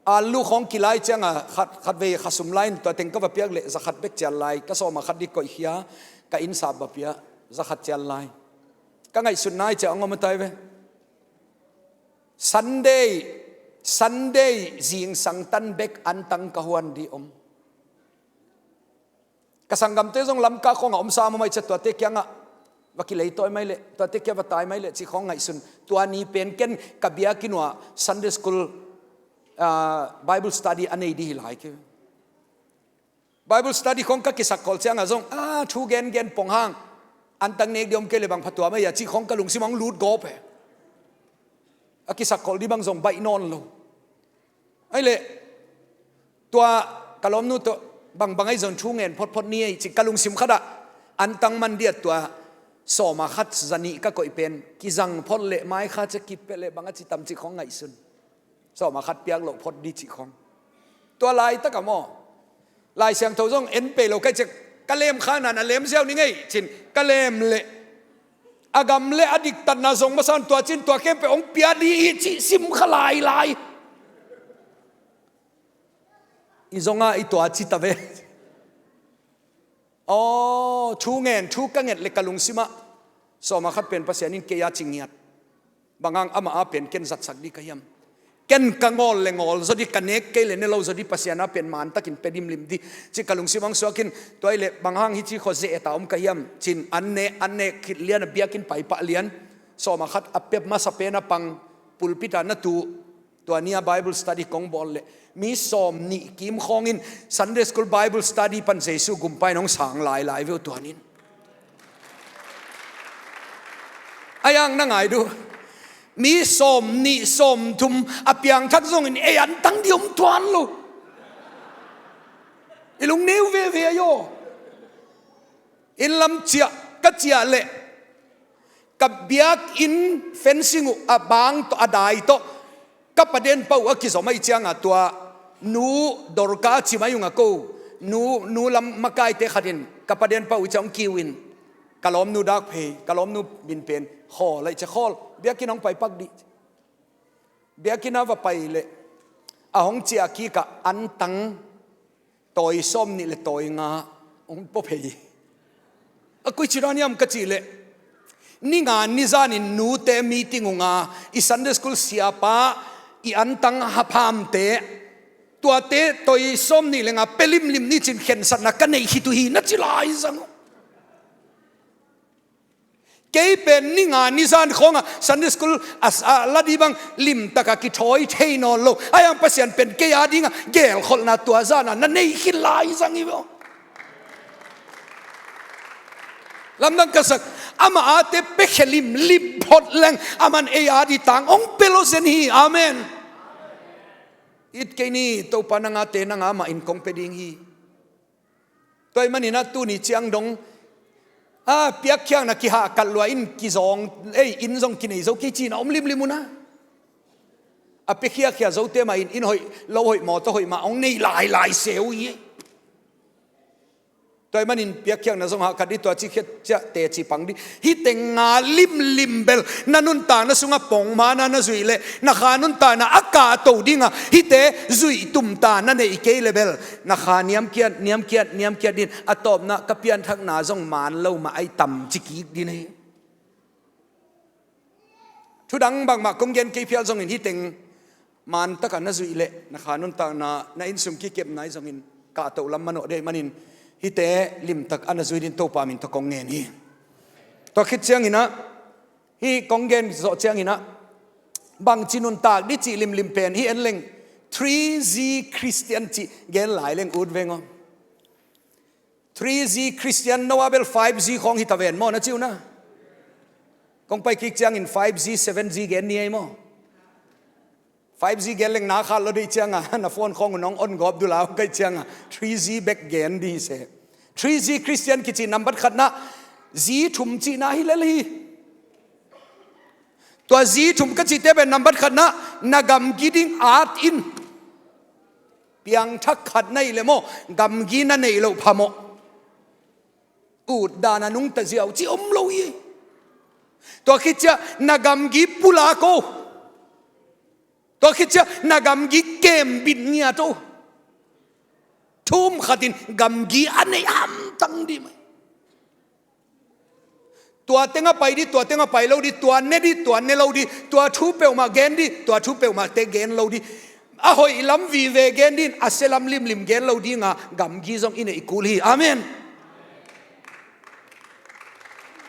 alu khawng kilai ciang a, khat, khatvei khasum lai in tua teng ka va piak leh za khat bek cial lai, ka sawma khat dih koihkhia, ka inn sap va pia, za khat cial lai. Ka ngaihsutna i ciah hong om a tai ve. Sunday, Sunday zingsang tan bek antang ka huan dih om. Ka sanggamte zong Lamka khawng a om sam om a i ciah, tuate kiangah va kilei tawi mai leh, tuate kiang va tai mai leh cih khawng ngaihsun. Tua ni pen ken ka biakinn uah Sunday school, ah, Bible study a nei dih hi lai kei. Bible study khawng ka kisak khol ciangah zong, a, thu gengen pong hang, antang nek dih om kei leh bang phatuam ei a cih khawng ka lungsim hong lut gawp e. A kisak khol dih bang zong baih nawn lo. Ahih leh tua ka lawmnu tawh bangbang ahi zong thu ngen photphot ni ei cih ka lungsim khatah antang man dih a, tua sawma khat za nih ka koih pen kizang phot leh mai kha cia kip peh leh bang a ci tam cih khawng ngaihsun. Sawma khat piak loh phot dih cih khawng. Tua laitak a maw, Lai Siangtho zong en pei lo ka hih ciang, ka lem kha nan a lem ziau ning ei cin, ka lem leh a gam le a diktatna zong masa in tua cin tua khempeuh hong pia dih hi cih sim kha lailai. I zong a i tua ci ta ve. Aw, thu ngen, thu ka nget leh ka lungsimah sawma khat pen Pasian in kei a ci ngiat. Bang hang amah a pen ken zatsak dih ka hiam? Ken ka ngawl leh ngawl zaw dih, ka nek kei leh ne lo zaw dih, Pasian a pen mantakin pia limlim dih cih ka lungsim hong suak in, tua ahih leh bang hang hih ci khawng zeh et a om ka hiam cin, an ne, an ne khit lian a biakinn pai pah lian, sawma khat a pia masa pen a pang, pulpit ah na tu. Tua ni a Bible study kong bawl leh mi sawm nih kim khawng in Sunday school Bible study pan Jesu gumpa in hong sang lailai ve uh tuan in. A yang na ngai duh. Mi sawm nih sawm thum a piangthak zongin ei antang dih om tuan lo. I lungneu veve a hi aw. Inn lam ciah ka ciah leh ka biakinn fencing uh a bang tawh, a dai tawh, ka paden pau uh a kizom ahih ciangah tua nu Dorka ci mai ung a ko, nu, nu lam makaite khat in ka paden pau uh ciang hong kiu in, ka lawmnu dak phei, ka lawmnu min pen Khawl ahih ciang Khawl, biakinn hong pai pak dih. Biakinn a va pai leh a hong ciah kik ah antang tawi sawm nih le tawi nga hong pua phei. A koici dan hiam ka cih leh, ni nga ni zanin nute meeting uh nga, i Sunday school siapa, i antang haphamte, tuate tawi sawm nih le nga pia limlim ni cin khensatna ka neih khit uh hi na ci lai zang uh. Kei pen ni nga ni zan khawngah Sunday school a, a la dih bang limtakah kithawi thei nawn lo. A yang Pasian pen kei a dingah gelkholhna tua zanah na nei khit lai zang hi ve aw. Lamdang ka sak, amah ate piakhia limlim phot leng, aman ei a ding tang hong pia lo zen hi. Amen. It kei ni, Topa nang ate nang amah in kong pia ding hi. Tua ahih manin ah tuni ciang dong, a, piakkhiatna kihahkat lua in kizawng, ei, inn zong kinei zo kei cihna om limlim un ah. A piakhiakhia zote mah in, inn hoih, lo hoih, mawtaw hoih mah hong nei lailai se uh hi. Tua ahih manin piakkhiatna zong hahkat dih, tua ci khiat ciah teci pang dih. Hih teng nga limlim bel na nuntakna sungah pongman a na zuih leh, na kha nuntakna a kahto ding a, hihte zuih tumta na neih kei leh bel, na kha niamkiat, niamkiat, niamkiat ding, a tawpna ka pianthakna zong man lo mah ahi tam ci kik ding hi. Thudang bangmah kong gen kei phial zongin hih teng man takah na zuih leh, na kha nuntakna, na innsung kikepna ahi zongin kahto lam manawh ding ahih manin, hihte limtak a na zuih ding Topa min tawh kong ngen hi. Tua khit ciangin ah, hih kong gen zawh ciangin ah, bangci nuntak dih cih limlim pen hih en leng, three G Christian cih gen lai leng ut veng aw. Three G Christian no a bel five G khawng hi ta ven maw, na ci uh na. Kong pai kik ciangin five G, seven G gen ni ei maw. Five G gen leng na khat lo dih cianga, na phone khawng uh nong on gawp dul a, kei cianga three G bek gen dih se. Three G Christian kici nambat khatna, G thum cihna hi lel hi. Tua G thum ka cihte pen nambat khatna, na gamgi ding at in. Piangthak khat na hih leh maw, gamgi na neih loh phamawh. Ut dan a nungta ziau cih om lo hi. Tua khit ciah na gamgi pulak o. Tua khit ciah na gamgi kembit ngiat o. Thum khatin gamgi a nei hamtang dih mai. Tua tengah pai dih, tua tengah pai lo dih, tua ne dih, tua ne lo dih, tua thu peuhmah gen dih, tua thu peuhmahte gen lo dih. A hoih lam vive gen dih, a sia lam limlim gen lo dinga gamgi zong i neih kul hi. Amen.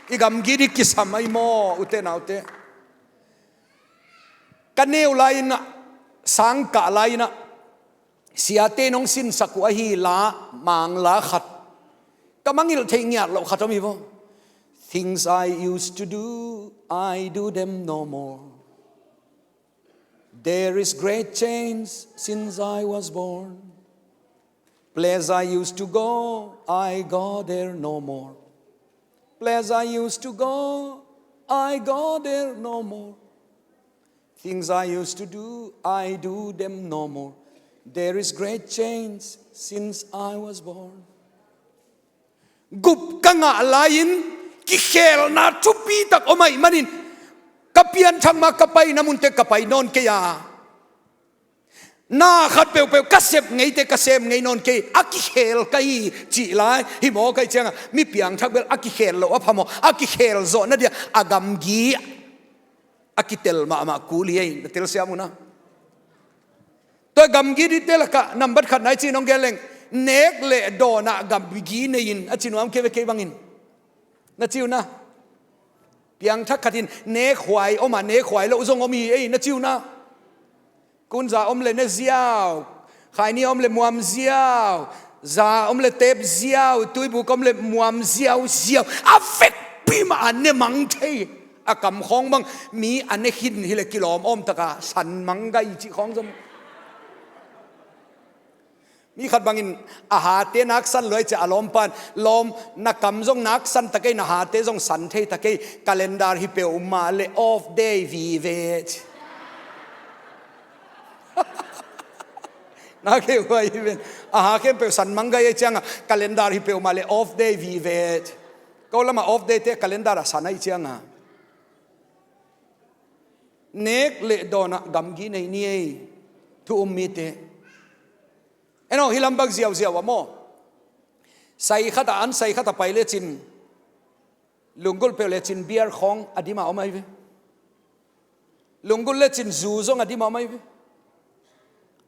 I gamgi dih kisam ahi maw, ute naute. Ka neu lai-in ah, sangkah lai-in ah, siate in hong sinsak uh ahi la, Mangla khat. Ka mangngilh theih ngiat loh khat om hi vaw. Things I used to do, I do them no more. There is great change since I was born. Place I used to go, I go there no more. Place I used to go, I go there no more. Things I used to do, I do them no more. There is great change since I was born. Gup ka ngah lai-in kikhelna thupi tak om ahih manin, ka pianthak ma ka paina munte ka pai nawn kei a. Na khat peuhpeuh ka sep ngeite ka sem ngei nawn kei, a kikhel ka hi cih lai hi maw, ka hih cianga mi piangthak bel a kikhel loh a phamawh, a kikhel zawh nadia a gamgi a kitel mahmah kul hi ei, na telsiam uh na. Tua gamgi dihte lakah nambat khat nai cih nong gen leng, nek le dawnah gamgi nei in a ci nuam kei ve kei bangin. Na ci uh na. Piangthak khatin nekhuai om a, nekhuai loh zong om hi ei, na ci uh na. Kunza om le ne ziau, khaini om le muam ziau, za om le tep ziau, tuibuk om le muam ziau ziau. A vekpi mah a ne mang thei. A kam khawng bang mi a ne khin hi le kilawm awm taka san mang gai cih khawng zong. Mi khat bangin a hate naksan luai ciah a lawmpan, lawm, na kam zong naksan ta kei, na hate zong san thei ta kei, calendar hi peuhmah le off day vive ci. Na kei huai hi ven. A ha khempeuh san mang gai ei cianga calendar hi peuhmah le off day vive ci. Ko lama off day te calendar a san ahi cianga. Nek le dawnah gamgi nei ni ei, thu um mite. Eno, hi lam bang ziauziau a maw. Sai khat a an, sai khat a pai lecin, lunggulh peuh lecin beer khawng a dim a om ahi ve. Lunggulh lecin zu zong a dim a om ahi ve.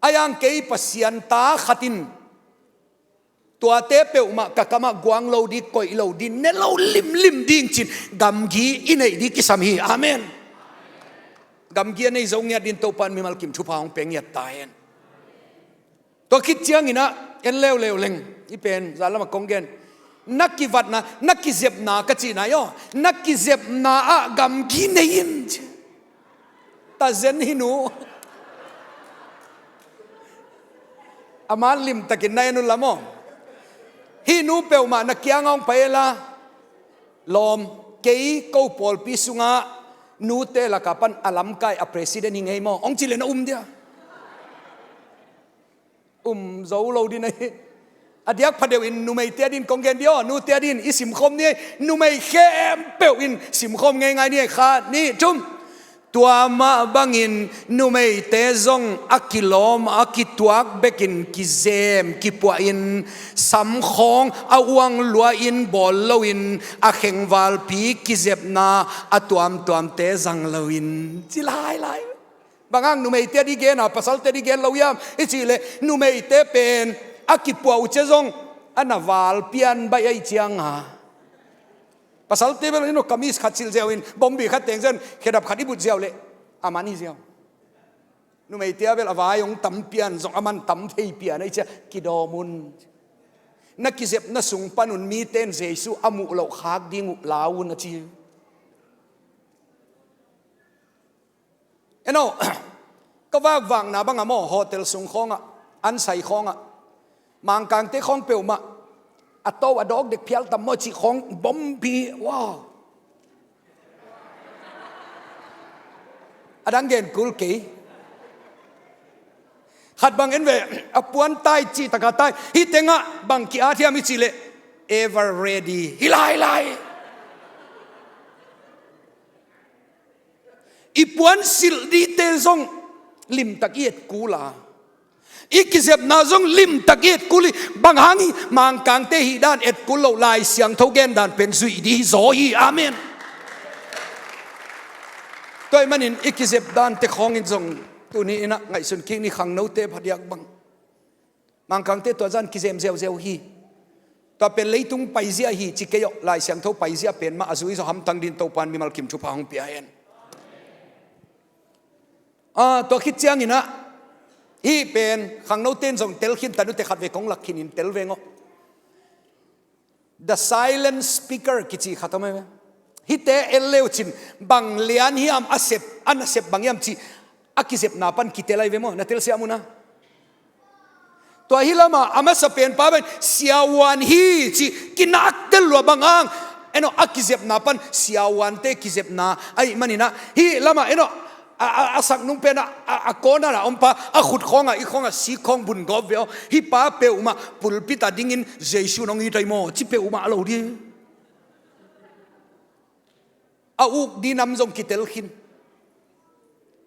A yang kei Pasian ta khatin tuate peuhmah ka kamah guang lo ding, koih lo ding, ne lo limlim ding cin gamgi i neih ding kisam hi. Amen. Gamgi a nei zo ngiat ding Topan mimal kim thupha hong pia ngiat ta hen. Tua khit ciangin ah en leuleu leng, i pen zan lamah kong gen, Na kivatna, na kizepna ka cihna hi aw. Na kizepna ah gamgi nei in. Tazen hi nu. Ama limtakin na en un la maw. Hih nu peuhmah na kiangah hong pai e la. Lawm, kei ko pawlpi sungah nute lakah pan a lamkai a president hi ngei maw, hong cih leh na um dia? Um zo lo ding na hi. A diak phadeuh in numeite adingin kong gen dih aw, nute adingin i simkhawm ni ei. Numei khempeuh in simkhawm ngeingai ni ei. Khat, nih, thum. Tua mah bangin numeite zong a kilawm, a kituak bekin kizem kipuahin, samkhawng a uang lua-in bawl loin, a khengvalpi kizepna a tuamtuamte zang loin, ci lailai. Bang hang numeite ading gen a, pasalte ading gen lo hiam i cih leh, numeite pen a kipuah uh ciang zong a na val pian baih ahih ciangin. Pasalte bel in aw, kamis khat silh ziau in, bombi khat teng ziau in, khedap khat i but ziau leh a man hi ziau. Numeite a bel a vai hong tam pian zong a man tam thei pian ahih ciang kidawm un. Na kizepna sung panun mite in Jesu a muh loh khak ding uh lau un, a ci. En aw, ka vakvakna bangah maw, hotel sung khawngah, ansai khawngah, Mangkangte khawng peuhmah a to a dawk dek phial tam maw cih khawng bombi, wow. A dang gen kul kei. Khat bang en ve, a puan tai cih takah tai. Hih tengah bang ki-at hiam i cih leh, ever ready hi lailai. I puan silh dingte zong limtak i et kul a, i kizepna zong limtak i et kul hi. Bang hang hi? Mangkangte hih dan et kul loh, Lai Siangtho gen dan pen zuih ding hi zaw hi. Amen. Tua ahih manin i kizep dante khawngin zong tuni in ah ngaihsun kik ni, khangnote phadiak bang. Mangkangte tua zan kizem ziauziau hi. Tua pen leitung paizia hi ci kei aw, Lai Siangtho paizia pen mah a zui zaw hamtang dingin Topa'n mimal kim thupha hong pia hen. Ah, tua khit ciangin ah, hih pen khangnote in zong tel khin, tanute khat vei kong lak khinin tel veng aw. The silent speaker kici khat om ahi ve. Hihte en le uh cin, bang lian hiam a sep, a nasep bang hiam cih a kizepna pan kitel ahi ve maw, na telsiam un a. Tua hi lamah a masa penpa pen siavuan hi cih kinaktel lua, bang hang? En aw, a kizepna pan siavuante kizepna ahih manin ah, hih lamah en aw, a, a, a saknung pen a, a, a corner ah om pa, a khut khawngah, i khawngah sik khawng bun gawp ve aw. Hih pa peuhmah pulpit ah dingin Jesu in hong it ahi maw ci peuhmah a lo ding. A uk ding nam zong kitel khin.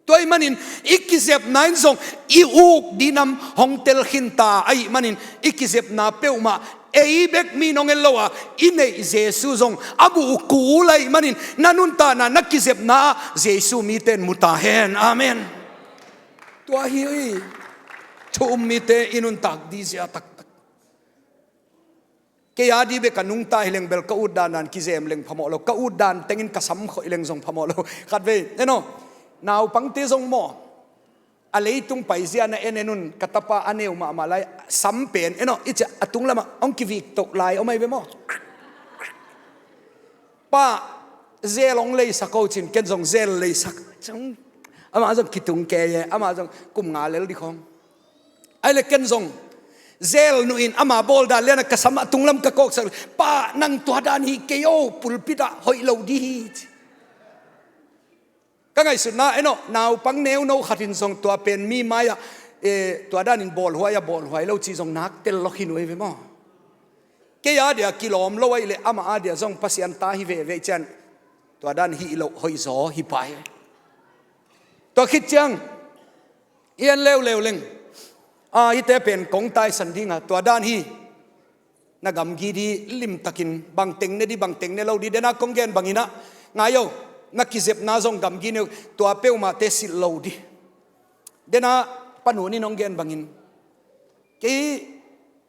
Tua ahih manin i kizepna in zong i uk ding nam hong tel khin ta ahih manin, i kizepna peuhmah ei bek mi in hong en lo a, i neih Jesu zong a muh uh kul ahih manin, na nuntakna, na kizepna ah Jesu mite in mu ta hen. Amen. Tua hi thu um mite i nuntak ding zia taktak. Kei a ding bek ka nungta hi leng bel ka ut dandan kizem leng phamawh lo, ka ut dan tengin ka sam khoih leng zong phamawh lo. Khat vei en aw, naupangte zong maw, a leitung paizia na en en un, ka tapa a neu mahmah lai, sam pen en aw, i ciah a tung lamah hong kivik toh lai om ahi ve maw. Pa, zel hong leisak o cin, ken zong zel leisak. Amah zong kitung kei e, amah zong kum nga lel ding khawng. Ahih leh ken zong zel nuh in, ama bawl dan lian a ka sam a tunglam ka kawksak. Pa, nang tua dan hi kei o, pulpit ah hoih lo ding hi. Ka ngaihsutna en aw, naupang neuno khat in zong tua pen mi mai-ah, eh, tua danin bawlhuai a, bawlhuai lo cih zong nak tel lo khin uh ahi ve maw. Kei a dia kilawm lo ahih leh amah a dia zong Pasian ta hi veve cian, tua dan hih loh hoih zaw hi pah hi. Tua khit ciang i en leuleu leng, a, hihte pen kong taisan ding a, tua dan hi. Na gamgi ding limtakin, bangteng ne ding, bangteng ne lo ding. Dena kong gen bangin ah, ngai o, na kizepna zong gamgi ne uh, tua peuhmahte silh lo ding. Dena Pa Nun in hong gen bangin, kei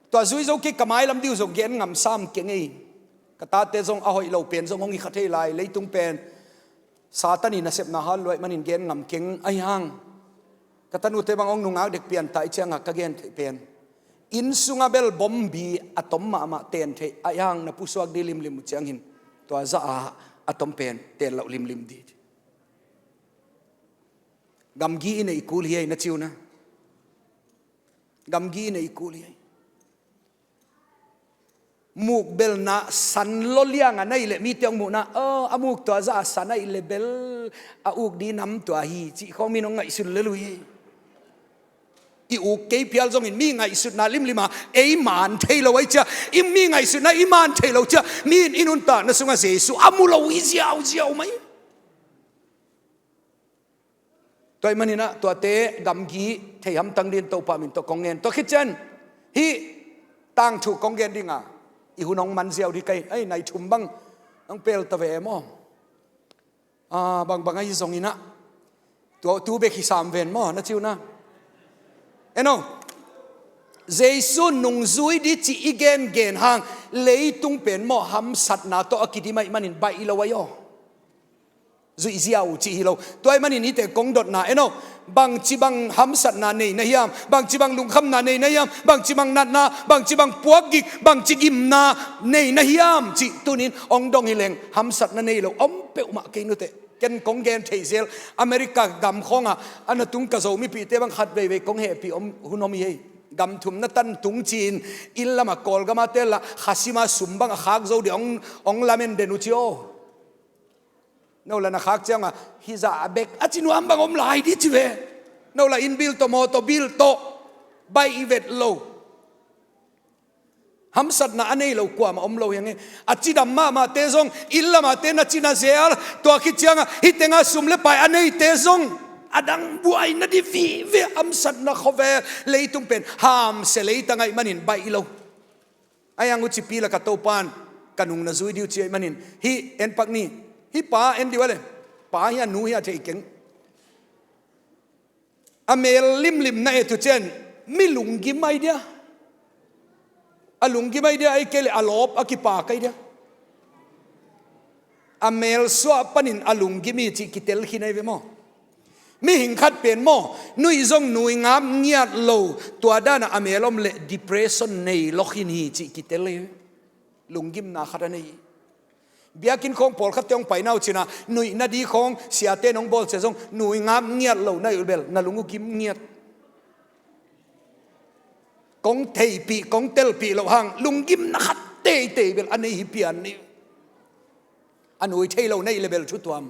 tua zui zo kei, ka mailam ding uh zong gen ngam sam keng ei. Ka tate zong a hoih lo pen zong hong hi kha thei lai, leitung pen Satan in a sepna hal lua ahih manin gen ngam keng ahi hang. Ka tanute bang hong nungak dek pian ta ahih ciangin ka gen theih pen, Inn sungah bel bombi a tom mahmah ten theih a, i hang na pusuak dih limlim uh ciangin tua zah a a tom pen ten loh limlim dih. Gamgi i neih kul hi ei, na ci uh na. Gamgi i neih kul hi ei. Muk bel na san lo liang a na hih leh mite hong muhna, "Oh, a muk tua zah a san ahih leh bel a uk dih nam tua hi," cih khawng min hong ngaihsun lel uh hi. I uk kei phial zongin mi ngaihsutna limlim a ei man thei lo ahih ciang, i mi ngaihsutna i man thei lo ciang, mi in i nuntakna sungah Jesu a mu lo hi ziauziau mai. Tua ahih manin ah tuate gamgi thei hamtang dingin Topa min tawh kong ngen. Tua khit ciang hih tangthu kong gen ding a, i hun hong man ziau dih ka hi. Ei, nai thum bang hong pel ta ve maw? Ah, bangbang ahi zongin ah, tua tu bek hi sam ven maw, na ci uh na. En aw, Jesu nungzui dih cih i gengen hang, leitung pen maw, hamsatna tawh a kidim ahih manin baih lo ahi aw. Zuih ziau cih hi lo. Tua ahih manin hihte kong dotna, en aw, bangci bang hamsatna nei na hiam, bangci bang lungkhamna nei na hiam, bangci bang natna, bangci bang puakgik, bangci gimna nei na hiam cih tuni-in hong dong hi leng, hamsatna nei lo om peuhmah kei nuteh. Ken kong gen theih zel, America gam khawngah a na tung ka Zomipihte bang khat veivei kong hehpih om hun om hi ei. Gam thum na tan tung ci-in, inn lamah Kawlgam a tel lah, khasim a sum bang a khak zo dih hong, hong lamen den uh ci aw. No lah na khak ciangah, "Hih zah a bek," a ci nuam bang om lai dih ci ve. No lah inn bill tawh, mawtaw bill tawh, baih i vet lo. Hamsatna a nei lo kuamah om lo hi hang e. A cidam mahmahte zong, inn lamahte na cina zel, tua khit ciangah, hih tengah sum le pai a neite zong, a dang buaina dih vive, hamsatna khawvel, leitung pen, hamsia leitang ahih manin baih lo. Ahi hang hucipi lak a Topa'n ka nung na zui dih uh ci ahih manin, hih en pak ni, hih pa en dih uh a le, pa hia nu hia thei keng. A mel limlim na et uh ciang, mi lunggim ahi dia. A lunggim ahi dia, ahih kei leh a lawp a kipak ahi dia. A mel suah panin a lunggim hi cih kitel khin ahi ve maw. Mihing khat pen maw, nui zong nui ngap ngiat lo, tua danah a mel om leh depression nei lok hi hi cih kitel hi. Lunggimna khat a nei hi. Biakinn khawng pawlkhatte hong paina uh cina, nuihna dih khawng siate in hong bawlsia zong, nui ngap ngiat lo na hih uh bel, na lung uh gim ngiat. Kong theihpih, kong telpih loh hang, lunggimna khat teitei bel a nei hi pian ni. A nui thei lo na hih leh bel thu tuam.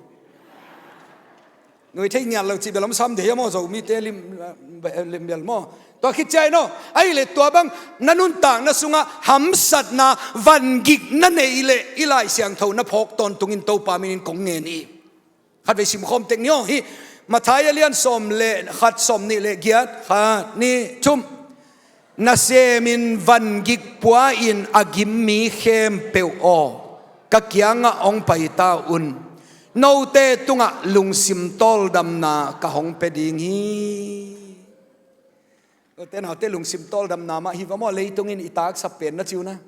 Nui thei ngiat lo cih bel om sam dih hia maw, Zomite lim, lim bel maw. Tua khit ciang aw, ahih leh tua bang na nuntakna sungah hamsatna vangik na neih leh i Lai Siangtho na phawk tawntungin Topa minin kong ngen hi. Khatvei simkhawm tek ni aw, hih Matthai a lian sawm le khat, sawm nih le giat, khat, nih, thum. Nasemin vangik pua-in a gim mi khempeuh aw, ka kiangah hong pai ta un. Note tungah lungsim tawldamna ka hong pia ding hi. Note naute lungsim tawldamna mah hi va maw, leitung in i taksa pen na ci uh na.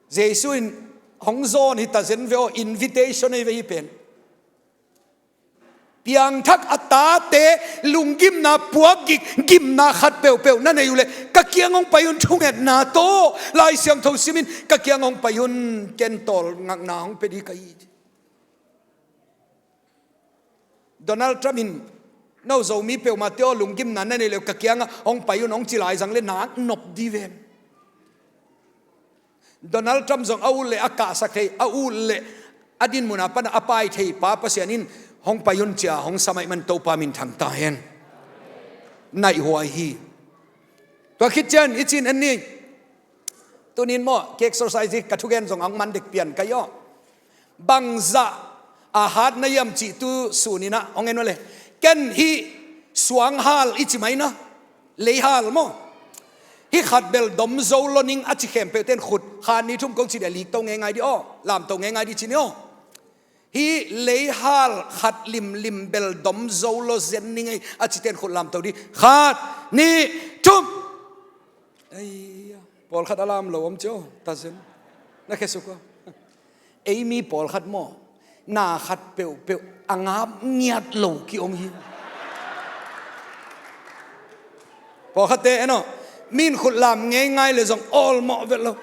Jesu in hong zawn hi ta zen ve aw, invitation ahi ve hih pen. Piangthak a tate lunggimna puakgik, gimna khat peuhpeuh na neih uh leh, ka kiang hong pai un, thungetna tawh, Lai Siangtho simin, ka kiang hong pai un, ken tawlngakna hong pia ding ka hi. Donald Trump in, no Zomi peuhmahte aw, lunggimna na neih leh ka kiangah hong pai un hong ci lai zang leh nak nop ding ven. Donald Trump zong a ut leh a kahsak thei, a ut leh a dinmun a pan a pai thei pa Pasian in hong pai un ci-a hong sam ahih man Topa min thang ta hen. Naih huai hi. Tua khit ciang i cih en ni. Tuni-in maw, ka exercise hi, ka thugen zong a hong man dek pian ka hi aw. Bangzah a hat na hiam cih tu sun in ah hong en uh leh, ken hih suanghal i ci mai na, leihal maw, hih khat bel dom zo lo ning a ci khempeuhte in khut khat nih thum kong ci dia, likto ngeingai dih aw, lamto ngeingai dih ci ni aw. Hih leihal khat limlim bel dom zo lo zen ning ei a cite in khut lamto dih. Khat, nih, thum. Ei, pawlkhat a lam lo om cio, ta zen. Na khesuk aw. Ei mi pawlkhat maw, na khat peuhpeuh a ngap ngiat lo ki-om hi. Pawlkhatte en aw, Min khutlam ngeingai le zong awlmawh vet lo.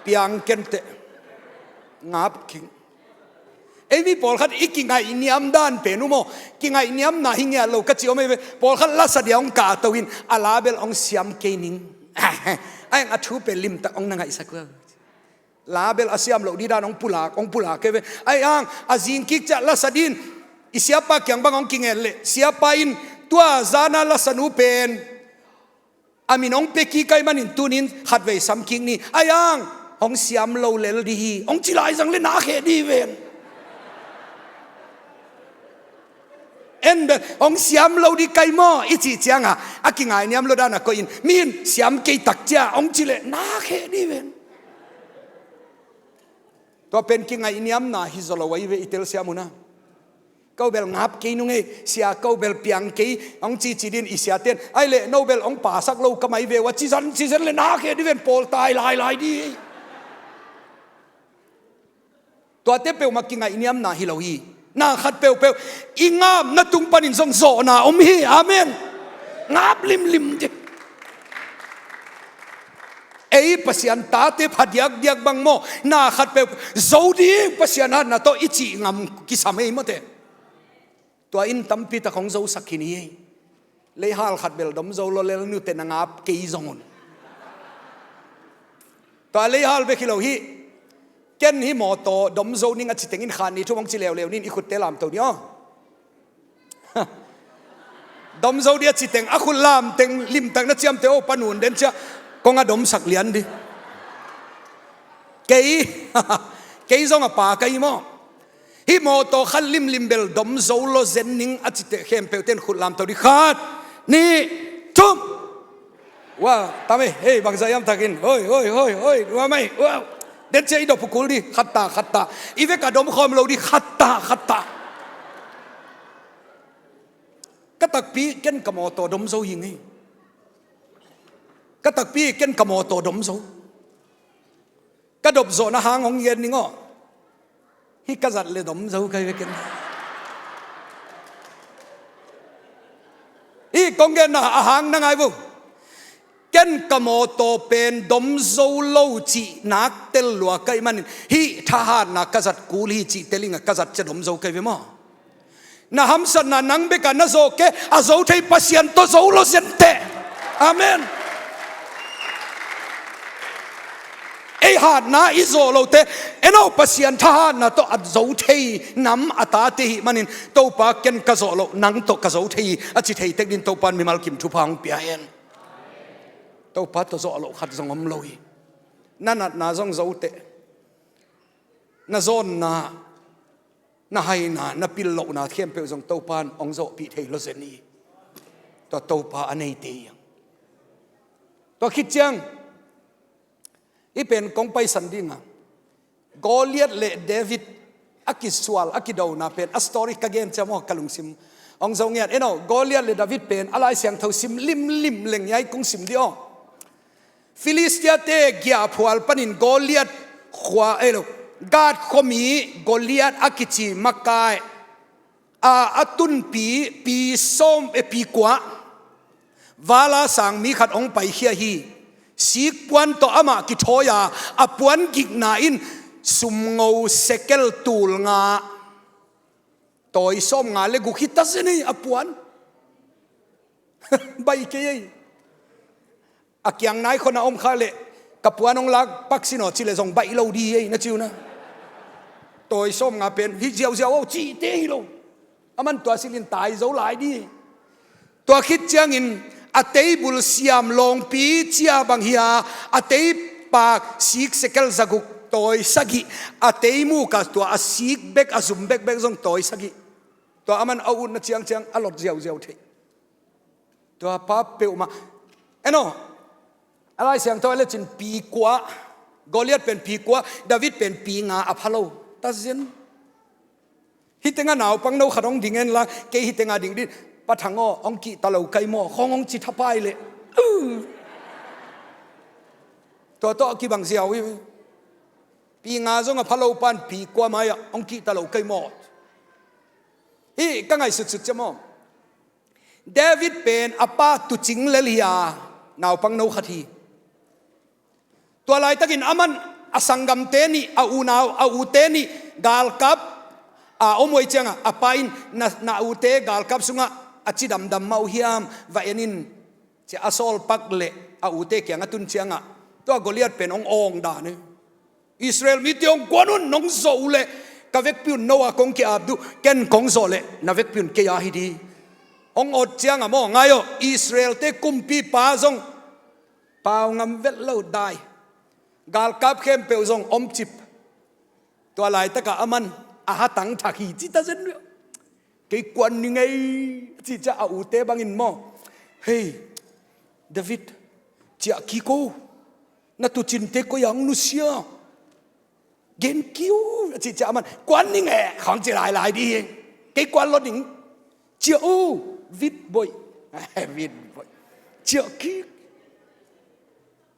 Piang kenteh. Ngap king. Ei mi pawlkhat i kingaihniam dan pen uh maw, kingaihniamna hi ngiat lo ka ci om ei ve. Pawlkhat lasa dia hong kahto in a la bel hong siam kei ning. Ai, a thu pen limtak hong na ngaihsak uh. La bel a siam loh dih dan hong pulak, hong pulak kei ve. Ai ang, a zingkik ciah lasa din i siapa kiang bang hong kinget leh, siapa in tua zana lasa nu pen a min hong pia kik ahih manin tunin khatvei sam kik ni. Ai ang, hong siam lo lel dih hi, hong ci lai zang le na kheh dih ven. En bel hong siam lo dih kai maw i cih cianga a kingaihniam lo dana koihin, min siam kei tak cia hong ci leh na kheh dih ven. Tua pen kingaihniamna hi zaw lo ahi ve i telsiam una. Ko bel ngap kei nung ei, sia ko bel piang kei hong cici din i siaten. Ai leh no bel hong pasak lo ka mai ve ua, ci zan, ci zan le na kheh dih ven, pawl tai lailai dih. Tuate peuhmah kingaihniamna hi lo hi. Na khat peuhpeuh i ngapna tung panin zong zawhna om hi. Amen. Ngap limlim dih. Ei Pasian tate phadiakdiak bang maw, na khat peuh zo ding Pasian hatna tawh i cih ngam kisam ei mawte. Tua in tampi tak hong zosak hi ni ei. Leihal khat bel dom zo lo lel nute na ngap kei zong un. Tua leihal bek hi lo hi. Ken hi mawtaw dom zo ning a ci tengin khan ni thu hong ci leuleu nin i khutte lamto ni aw. Dom zo dih a ci teng a khut lam teng limtak na ciamte aw, panun den cia kong a domsak lian dih. Kei, kei zong a pa ka hi maw. Hih mawtaw khat limlim bel dom zo lo zen ning a cite khempeuh ten khut lamto dih. Khat, nih, thum. Ua, tam ei, hei, bangzah hiam takin. Hoi, hoi, hoi, hoi, ua mai, ua. Den cia i dop uh kul dih, khat ta, khat ta. I vek a dom khawm lo dih, khat ta, khat ta. Ka takpi ken ka mawtaw dom zo hi ngei. Ka takpi ken ka mawtaw dom zo. Ka dop zawhna hang hong gen ning aw. Hih ka zat le dom zo kai ve ken. Hih kong genna a hang na ngai vo. Ken ka mawtaw pen dom zo lo cih nak tel lua kai manin hih thahatna ka zat kul hi cih telinga ka zat cia dom zo kai ve maw. Na hamsatna nang beka na zawh kei, a zo thei Pasian tawh zo lo zente. Amen. Ei hatna i zawh lote, eno Pasian thahatna tawh a zo thei nam a tate hi manin, Topa ken ka zawh loh nang tawh ka zo thei hi a ci thei tek din Topa in mimal kim thupha hong pia hen. Topa tawh zawh loh khat zong om lo hi. Na natna zong zo teh. Na zawnna, na haina, na pil lohna khempeuh zong Topa in hong zawhpih thei lo zen hi. Tua Topa a neite hi. Tua khit ciang i pen kong paisan dinga Goliath le David a kisual, a kidona pen a story ka gen ciam aw ka lungsim hong zo ngiat. Eno, Goliath le David pen a Lai Siangtho sim limlim leng hiai kong sim dih aw. Filistia-te giahphual panin Goliath khua, ei lo, Gath khuami Goliath a kici makai a, a tunpi pi sawm, eh, pi kua vala sang mi khat hong paikhia hi. Sikpuan tawh amah kithawi a, a puan gikna in sumngo sekel tul nga, tawi sawm nga le guk hi ta zen ei a puan. Baih kei ei. A kiang nai khona om kha leh ka puan hong lak pak sin aw ci leh zong baih lo dih ei na ci uh na. Tawi sawm nga pen hi ziauziau aw cihte hi lo. Aman tua silin tai zo lai dih. Tua khit ciangin a teibul siam lawngpi cia bang hi a, a teipak sik sekel zaguk tawi sagih, a teimuka tua a sik bek a zum bekbek zong tawi sagih. Tua aman a utna ciangciang a lot ziauziau thei. Tua pa peuhmah. Eno, a Lai Siangtho a lecin pi kua, Goliath pen pi kua, David pen pi nga a pha lo. Ta zen. Hih tengah naupang no khat hong ding en la, kei hih tengah ding dih, Pa Thang aw, hong kihta lo kai maw, khong hong ci thapai leh. Tua tawh a kibang ziau hi. Pi nga zong a pha lo pan pi kua mai-ah hong kihta lo kai maw. Hih ka ngaihsutsut ciam aw. David pen a pa tuucing lel hi a, Naupang no khat hi. Tua laitakin aman a sanggamte nih, a unau, a ute nih galkap a om uh ahih ciangah, a pa in, na, na ute galkap sungah a cidamdam mah uh hiam, va en in, ci-a a sawl pak leh a ute kiangah tun ciangah, tua Goliat pen hong awng dan hi. Israel mite hong guan un, nong zawh uh leh ka vekpi un no-a kong ki-ap duh, ken kong zawh leh na vekpi un kei a hi di. Hong awt ciangah maw, ngai aw, Israel-te kumpipa zong pau ngam vet lo, dai. Galkap khempeuh zong om cip. Tua laitakah aman a hatang thak hi ci ta zen. Kei kuan ning ei, a cih ciang a ute bangin maw, "Hei, David, ciah kik o, na tuucinte koi-ah hong nusia? Gen kik o," a cih ciang aman, "Kuan ning e," khawng ci lailai dih hi. "Kei kuan lo ding. Ciah o, vit boih." Vit boih. Ciah kik.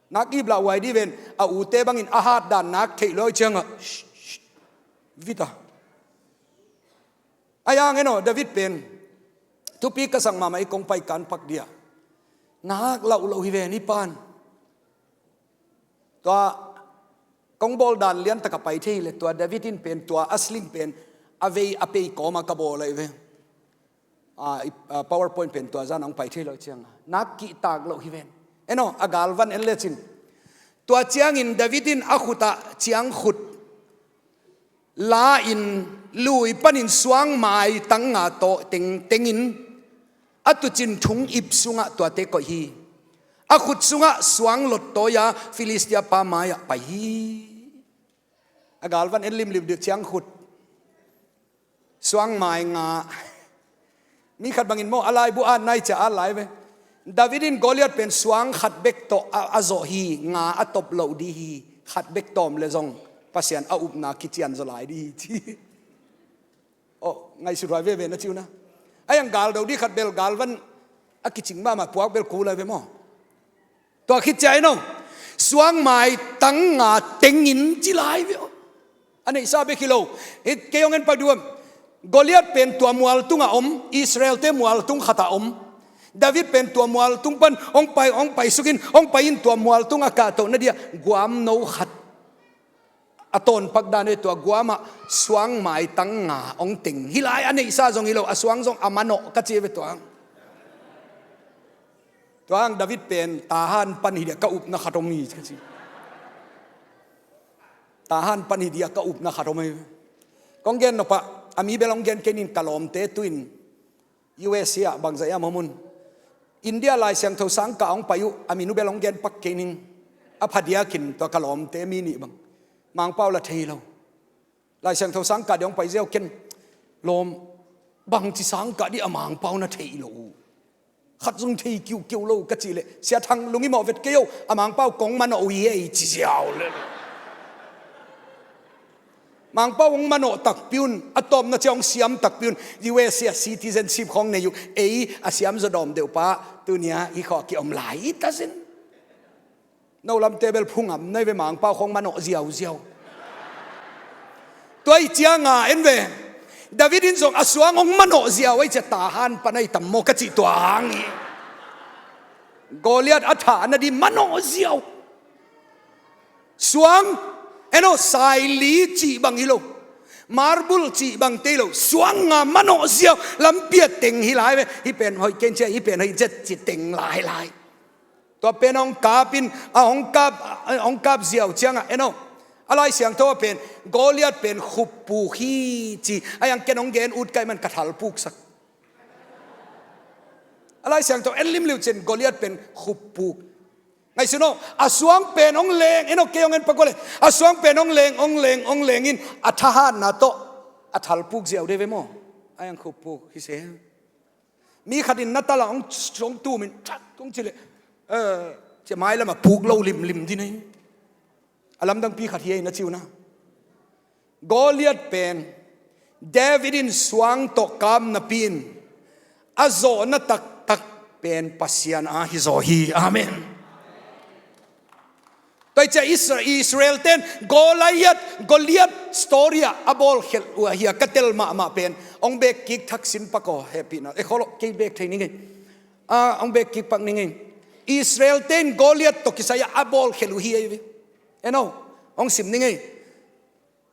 Nak ip lah huai dih ven, a ute bangin a hat dan nak theih lo ahih ciangah, "Shh, shh, vit a." Ahi hang en aw, David pen thupi ka sak mahmah hi, kong pai kan pak dia. Nak lauh loh hi ven, i pan. Tua kong bawl dan liantak a pai thei leh, tua David in pen tua a sling pen a vei a pei kawmah ka bawl ahi ve. A, i, a, PowerPoint pen tua zan hong pai thei loh ciangah nak kihtak loh hi ven. En aw, a galvan en lecin. Tua ciangin David in a khutah ciangkhut la-in, lui panin suangmai tang nga tawh tengtengin a tuucin thung ip sungah tuate koih hi. A khut sungah suang lottawi-a Filistia pa mai-ah pai hi. A galvan en limlim dih, ciangkhut, suangmai nga. Mi khat bangin maw, a laibu at nai ciah at lai ve. David in Goliat pen suang khat bek tawh a, a zawh hi, nga a top loh dih hi, khat bek tawm leh zong Pasian a upna kician zaw lai dih hi ci. Aw, ngaihsut huai veve na ci uh na. Ahi hang galdo dih khat bel galvan a kicing mahmah, puak bel kul lai ve maw. Tua khit ciang en aw, suangmai tang nga tengin ci lai ve aw. A neihsa bek hi lo. Hih kei hong en pak dih uh. Goliat pen tua mual tungah om, Israel-te mual tung khatah om. David pen tua mual tung pan hong pai, hong pai sukin, hong pai in tua mual tungah kahtoh na dia guamno khat a tawn pak dan ve. Tua guamah suangmai tang nga hong teng hi lai. A neihsa zong hi lo, a suang zong a manawh ka ci ve tua. Tua hang David pen Tahan pan hi dia ka upna khat om hi ka ci. Tahan pan hi dia ka upna khat om hi. Kong gen nopah, a mi bel hong gen kei ning, ka lawmte tu-in U S A ah bangzah hiam om un. India Lai Siangtho sangkah hong pai uh, a min uh bel hong gen pak kei ning. A phadiakin tua ka lawmte mi nih bang, Mangpau la thei lo. Lai Siangtho sangkah dia hong pai ziau, ken lawm, bangci sangkah dih a Mangpau na theih loh uh. Khat zong thei kiukiu lo ka cih leh, Sia Thang, lungim aw, vet kei o, a Mangpau kong manawh uh hi ei, ci ziau lel. Mangpau hong manawh takpi un, a tawpna ciang hong siam takpi un, U S A citizenship khawng nei uh, ei a siam zaw dawm deuh pa tuni-a hih khawng a kiom lai hi ta zen. No lamte bel phungam nai ve, Mangpau khawng manawh ziauziau. Tua ahih ciangah en ve, David in zong a suang hong manawh ziau ahih ciang Tahan pan ahi tam maw ka cih tua hang hi. Goliat a thah nading manawh ziau. Suang, en aw, saili cih bang hi lo, marble cih bang te hi lo, suang nga manawh ziau, lampi ah teng hi lai ve. Hih pen hoih kei in ci a, hih pen hoih zet ci teng lailai. Tua pen hong kap in, a hong kap, hong kap ziau ciangah, en aw, a Lai Siangtho ah pen Goliat pen khuppuk hi ci. Ahi hang ken hong gen ut ka hih man ka thalpuksak. A Lai Siangtho en limlim ciang Goliat pen khuppuk. Ngaihsun aw, a suang pen hong leng, en aw, kei hong en pak uh leh, a suang pen hong leng, hong leng, hong leng in a thahatna tawh a thalpuk ziau dih ve maw. Ahi hang khuppuk hi se. Mi khat in na tala hong, hong tumin, thak, hong ci leh, eh, ci a mai lamah puk lo limlim dih na hi. A lamdangpi khat hi ei na ci uh na. Goliat pen David in suang tawh kap napi-in a zawhna taktak pen Pasian a hi zaw hi. Amen. Tua ahih ciang Isra-, Israel-te'n Goliat, Goliat story ah a bawlkhelh uh ahi a ka tel mahmah pen, hong bek kik thak sin pak aw, hehpihna, e, kholo, kei bek thei ning ei. Ah, hong bek kik pak ning ei. Israel-te in Goliath tawh kisai-ah a bawlkhia uh hi ei ve. En aw, hong sim ni ngei.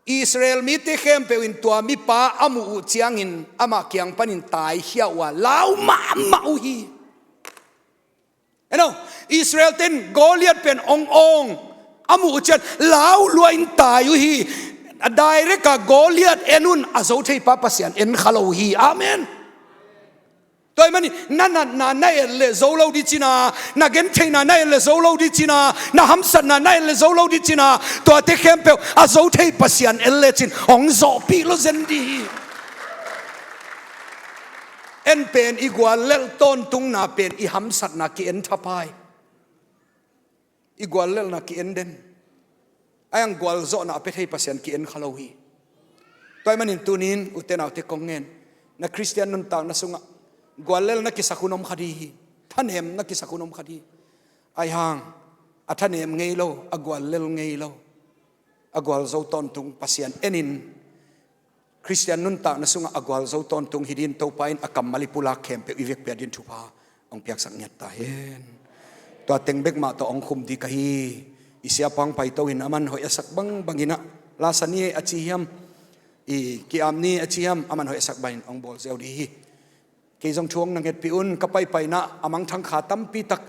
Israel mite khempeuh in tua mipa a muh uh ciangin amah kiang panin taikhia uh a lau mahmah uh hi. En aw, Israel-te in Goliath pen hong awng a muh uh ciang lau lua in tai uh hi. A direct-a Goliath en un, a zo theipa Pasian en kha lo uh hi. Amen. Tua ahih manin na natna na et leh zo lo ding ci-in ah, na gentheihna na et leh zo lo ding ci-in ah, na hamsatna na et leh zo lo ding ci-in ah, tuate khempeuh a zo thei Pasian en lecin hong zawhpih lo zen ding hi. En pen i guallelh tawntungna pen i hamsatna ki-en thapai. I guallelhna ki-en den. A iang gualzawhna a pia thei Pasian ki-en kha lo hi. Tua ahih manin tuni-in ute naute kong ngen, na Khristian nuntakna sungah guallelhna kisak hun om kha ding hi. Thanemna kisak hun om kha ding hi. Ahi hang a thanem ngei lo, a guallelh ngei lo, a gualzo tawntung Pasian enin Khristian nuntakna sungah a gualzo tawntung hi dingin Topa in a kammal i pulak khempeuh i vekpi-a dingin thupha hong piaksak ngiat ta hen. Tua teng bek mah tawh hong khum ding ka hi. I siapa hong paito in aman hoih a sak bangbang in ah, lasa ni a ci hiam, i ki-ap ni a ci hiam, aman hoih a sak bangin hong bawl ziau ding hi. Kei zong thu hong na ngetpih un, ka paipaina a mangthang kha tampi tak,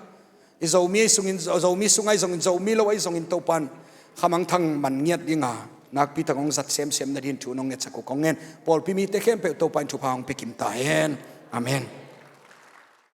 i Zomi ahi sungin, Zomi sung ahi zongin, Zomi lo ahi zongin Topa in kha mangthang man ngiat ding a, nakpi tak hong zat semsem nadingin thu nong ngetsak uh kong ngen. Pawlpi mite khempeuh Topa in thupha hong pia kim ta hen. Amen.